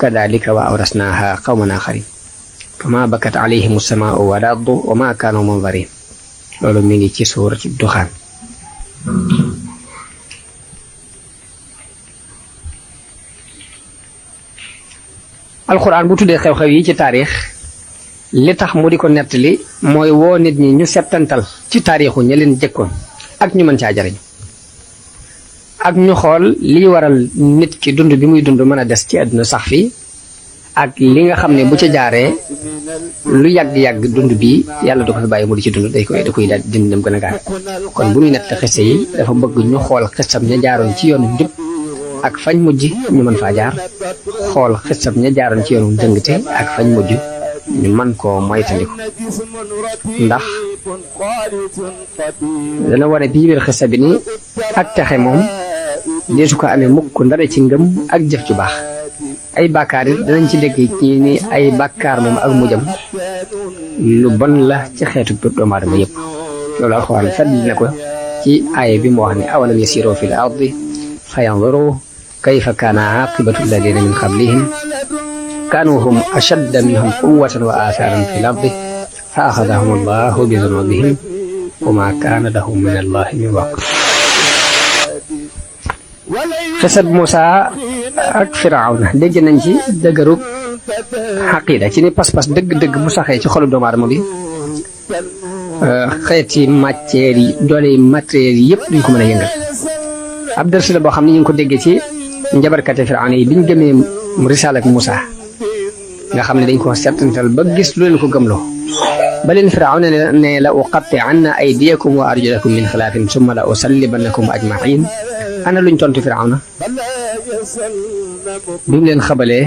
kadalika wa awrasnaha qawman axarin fama bakat alayhim as-samaa'u wal ardu wa ma kaanu munzarin loolu mi ngi ci suuratu Duxaan alxuraan bu tuddee xew-xew yi ci taarix li tax mu di ko nettali mooy woo nit ñi ñu settantal ci taarixu ña leen jëkkoon ak ñu mën caa jariñ ak ñu xool liy waral nit ki dund bi muy dund mën a des ci àdduna sax fi ak li nga xam ne bu ca jaaree lu yàgg-yàgg dund bi yàlla du ko fi bàyyi mu di ci dund da koy daal dindi dem gën a gaaw kon bu ñuy nettali xisse yi dafa bëgg ñu xool xissam ña jaaroon ci yoonu njub ak fañ mujj ñu mën faa jaar xool xissam ña jaaroon ci yoonu dëngte ak fañ mujj ñu mën koo moytandiku ndax dana wane bii biir xissa bi ni ak texe moom deesu ko amee mukk ndare ci ngëm ak jëf ju baax ay bàkkaar it danañ ci dégg ci ni ay bàkkaar moom ak mujjam lu bon la ci xeetu doomu aadama yëpp loolu alxuraan fàttali na ko ci aaya bi mu wax ne awalam yasiru fil ardi fa yanzuru kayfa kaana aqibatu alladina min qablihim kaanu hum ashadda minhum quwwatan wa aatharan fil ardi fa axadahum allahu bi dunubihim wa ma kaana lahum min allahi min waaq xisab Muusa ak Firawna dégg nañ ci dëgërug xaqiida ci ni pas-pas dëgg-dëgg bu saxee ci xolu doomu aadama bi xeeti matière yi doole matériel yi yëpp duñ ko mën a yëngal ab dërsi la boo xam ne ñu ngi ko déggee ci njabarkate Firawna yi biñ gëmee risaala ak Muusa nga xam ne dañ ko settantal ba gis lu leen ko gëmloo ba leen Firawna ne la uqatti'anna aydiyakum wa arjulakum min xilaafin summa la usallibannakum ajmain ana luñ tontu Firawna bi mu leen xabalee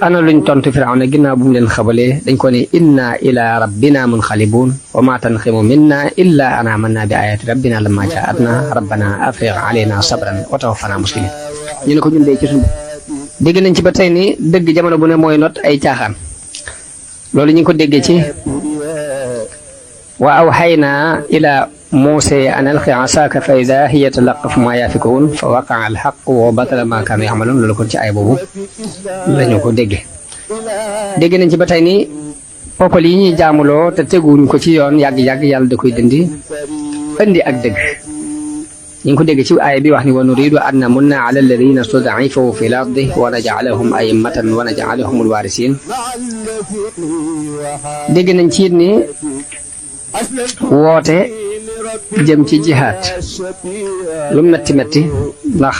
ana luñ tontu Firawna ginnaaw bu mu leen xabalee dañ ko ne inna ila rabbina munqalibun wa ma tanqimu minna illa an amanna bi ayati rabbina lamma jaatna rabbana afrigh alayna sabran wa tawaffana muslimin ñu ne ko ñun dee ci suñu dégg nañ ci ba tey ni dëgg jamono bu ne mooy not ay caaxaan loolu ñu ngi ko déggee ci wa awxayna ila Muusaa an alqi asaaka fa idaa hiya talaqqafu maa yaafikuun fa waqa'a al-haqqu wa batala maa kaanu ya'maluun loolu kon ci ay boobu lañu ko déggee dégg nañ ci ba tey ni poppal yi ñuy jaamuloo te teguwuñ ko ci yoon yàgg-yàgg yàlla da koy dindi indi ak dëgg ñu ngi ko dégg ci aaya bi wax ni wa nuridu an namunna ala alladina stud'ifu fi l ardi wa naj'alahum a'immatan wa naj'alahum alwarisin dégg nañ ci it ni woote jëm ci jihaad lu metti metti ndax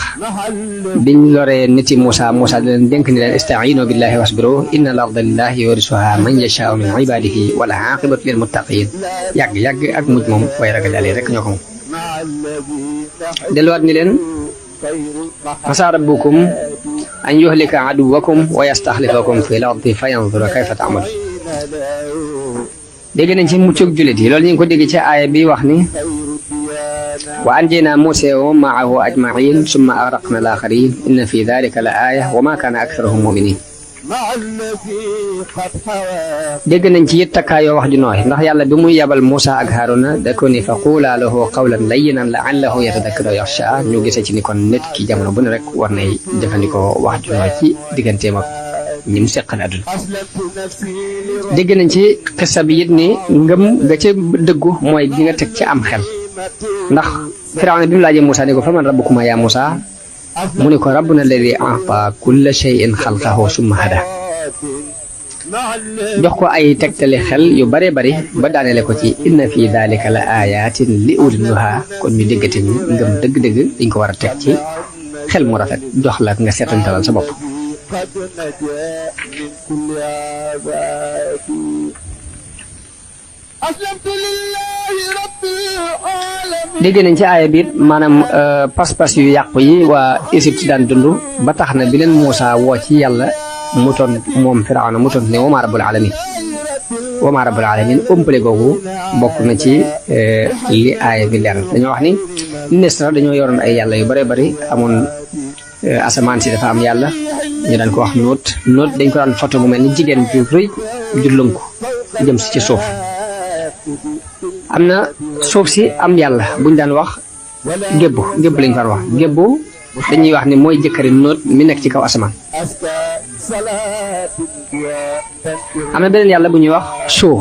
biñ loree niti Muusa da leen dénk ni leen ista'iinu billahi wasbiru inna al arda lillahi yurisuha man yashaa'u min ibadihi wal aqibatu lil muttaqin yàgg ak mujj moom way ragal Yàlla rek ñoo ko moom delluwaat ni leen asaa rabbukum an yuhlika aduwakum wa yastaxlifakum fi l ardi fa yanzura kayfa ta'malu dégg nañ ci muccug jullit yi loolu ñu ngi ko dégg ci aaya bi wax ni wa anjaynaa Muusaa wa man ma'ahu ajma'iin summa aghraqnaa al-aaxariin inna fi dhaalika la aaya wa maa kaana aktharuhum mu'miniin dégg nañ ci it takkaayoo wax ju nooy ndax yàlla bi muy yabal Muusaa ak Haaruna da ko ni fa quulaa lahu qawlan layyinan la'allahu yatadakkaru aw yaxshaa ñu gisee ci ni kon nit ki jamono bu ne rek war nay jëfandikoo wax ju nooy ci digganteem ak ñi mu seqal àdduna dégg nañ ci xissa bi it ni ngëm ga ca dëggu mooy gi nga teg ci am xel ndax Firawna bi mu laajee Muusaa ni ko fa man rabbukumaa yaa Muusaa mu ni ko rabbuna alladi a'taa kulla shay'in xalqahu summa hada jox ko ay tegtali xel yu bare bari ba daanele ko ci inna fi daalika la ayatin li ulil nuha kon ñu déggate ni ngëm dëgg-dëgg dañ ko war a teg ci xel mu rafet jox la nga seetantalal sa bopp dégg nañ ci aaya biit maanaam pas-pas yu yàqu yi waa Égypte daan dund ba tax na bi leen Muusaa woo ci yàlla mu toon moom Firawna mu toon ne wa maa rabbul alamin ëmpale googu bokk na ci li aaya bi leeral dañoo wax ni Misra dañoo yoroon ay yàlla yu bare bari amoon asamaan si dafa am yàlla ñu daan ko wax nóot dañ ko daan photo mu mel ni jigéen ju rëy ju lënku jëm si ci suuf am na suuf si am yàlla buñ daan wax gébbu lañ ko daan wax gébbu dañuy wax ni mooy jëkkëri nóot mi nekk ci kaw asamaan am na beneen yàlla bu ñuy wax soo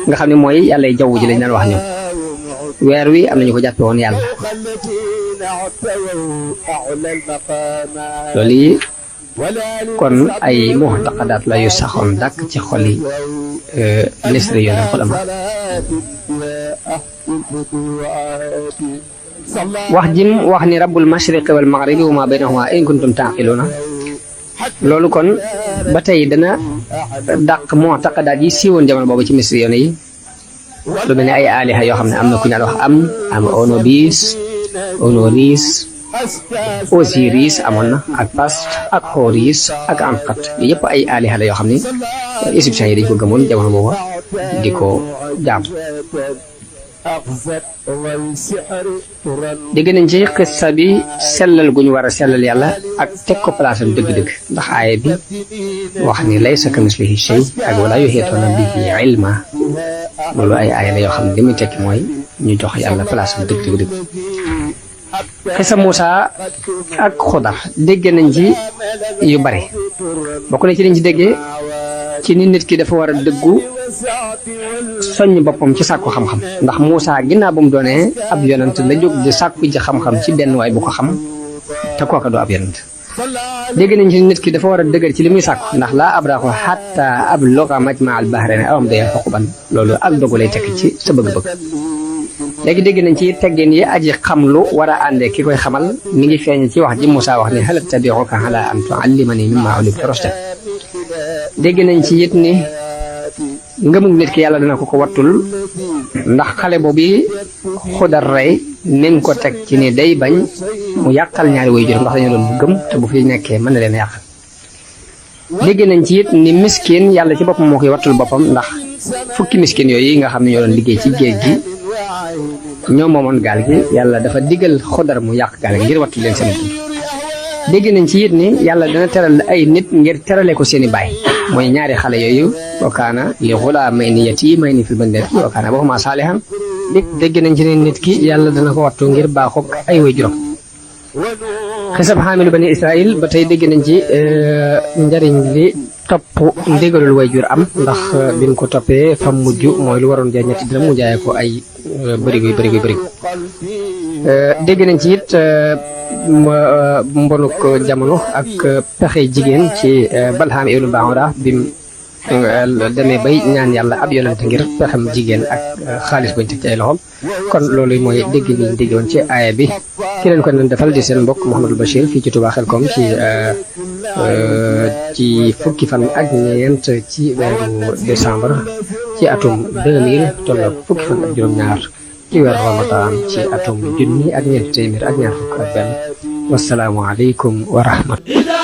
nga xam ne mooy yàlla jaww ji lañ daan wax ñoom weer wi am nañu ko jàppe woon yàlla loolu yi kon ay mu'taqadaat la yu saxoon dàkk ci xoli ministre yoon ak xolama wax jim wax ni rabbul mashriqi wal maghribi wa ma baynahuma in kuntum taaqiluuna loolu kon ba tey dana dàq mu'taqadaat yi siiwoon jamono boobu ci ministre yoon yi lu mel ne ay aliha yoo xam ne am na ku ñu wax am Onoris Osiris amoon na ak Past ak Horus ak Anqat yëpp ay aliha la yoo xam ne égyptiens yi dañ ko gëmoon jamono booba di ko jaam dégg nañ ci xissa bi sellal gu ñu war a sellal yàlla ak teg ko palaasam dëgg-dëgg ndax aaya bi wax ni laysa kamislihi shay ak wala yuhiituuna bihi ilma loolu ay aaya la yoo xam ne li muy tekki mooy ñu jox yàlla palaasam dëgg-dëgg xissa Muusaa ak Xudar dégg nañ ci yu bari bokk na ci liñ ci déggee ci ni nit ki dafa war a dëggu soññ boppam ci sàkku xam-xam ndax Muusaa ginnaaw bu mu doonee ab yonant la jóg di sàkku ji xam-xam ci benn waay bu ko xam te kooka doo ab yonant dégg nañ ci nit ki dafa war a dëgër ci li muy sàkku ndax laa abrahu xatta abluga majmaa al bahrayni aw amdiya huquban loolu ak dogu lay tekki ci sa bëgg-bëgg léegi dégg nañ ci teggin yi aji xam lu war a àndee ki koy xamal mi ngi feeñ ci wax ji Muusaa wax ni hal attabi'uka ala an tu'allimani mimma ullimta rushdan dégg nañ ci it ni ngëmug nit ki yàlla dana ko wattul ndax xale boobu Xudar rey mi ngi ko teg ci ni day bañ mu yàqal ñaari waajur ndax dañu doon gëm te bu fi nekkee mën na leen yàqal dégg nañ ci it ni miskin yàlla ci boppam moo koy wattul boppam ndax fukki miskin yooyu nga xam ne ñoo doon liggéey ci géej gi ñoo moomoon gaal gi yàlla dafa digal Xudar mu yàq gaal gi ngir wattu leen seen dund dégg nañ ci it ni yàlla dana teral ay nit ngir terale ko seeni baay mooy ñaari xale yooyu wa kaana li ghulaamayni yatiimayni fil madinati wa kaana abuhumaa saalihan dégg nañ ci ne nit ki yàlla dana ko wattu ngir baaxoog ay waajuram xisab xaamilu bani Israil ba tey dégg nañ ci njariñ li topp ndigalul waajur am ndax biñ ko toppee fam mujj mooy lu waroon jaay ñetti dërëm mu jaayee ko ay bërigo dégg nañ ci it mbonuk jamono ak pexe jigéen ci Balham ibnu Baoura bim demee bay ñaan yàlla ab yonent ngir pexem jigéen ak xaalis bañ teg ci ay loxom kon loolu mooy dégg niñ déggoon ci aaya bi ki leen ko leen defal di seen mbokk Mouhamadou Bachir fii ci Touba Xelkom ci fukki fan ak ñeent ci weeru décembre ci atum 2000 tolloo fukki fan ak juróom-ñaar ci weeru Ramadan ci atum 1200 ak ñaar fukk ak benn wasalaamu aleykum wa rahmatullah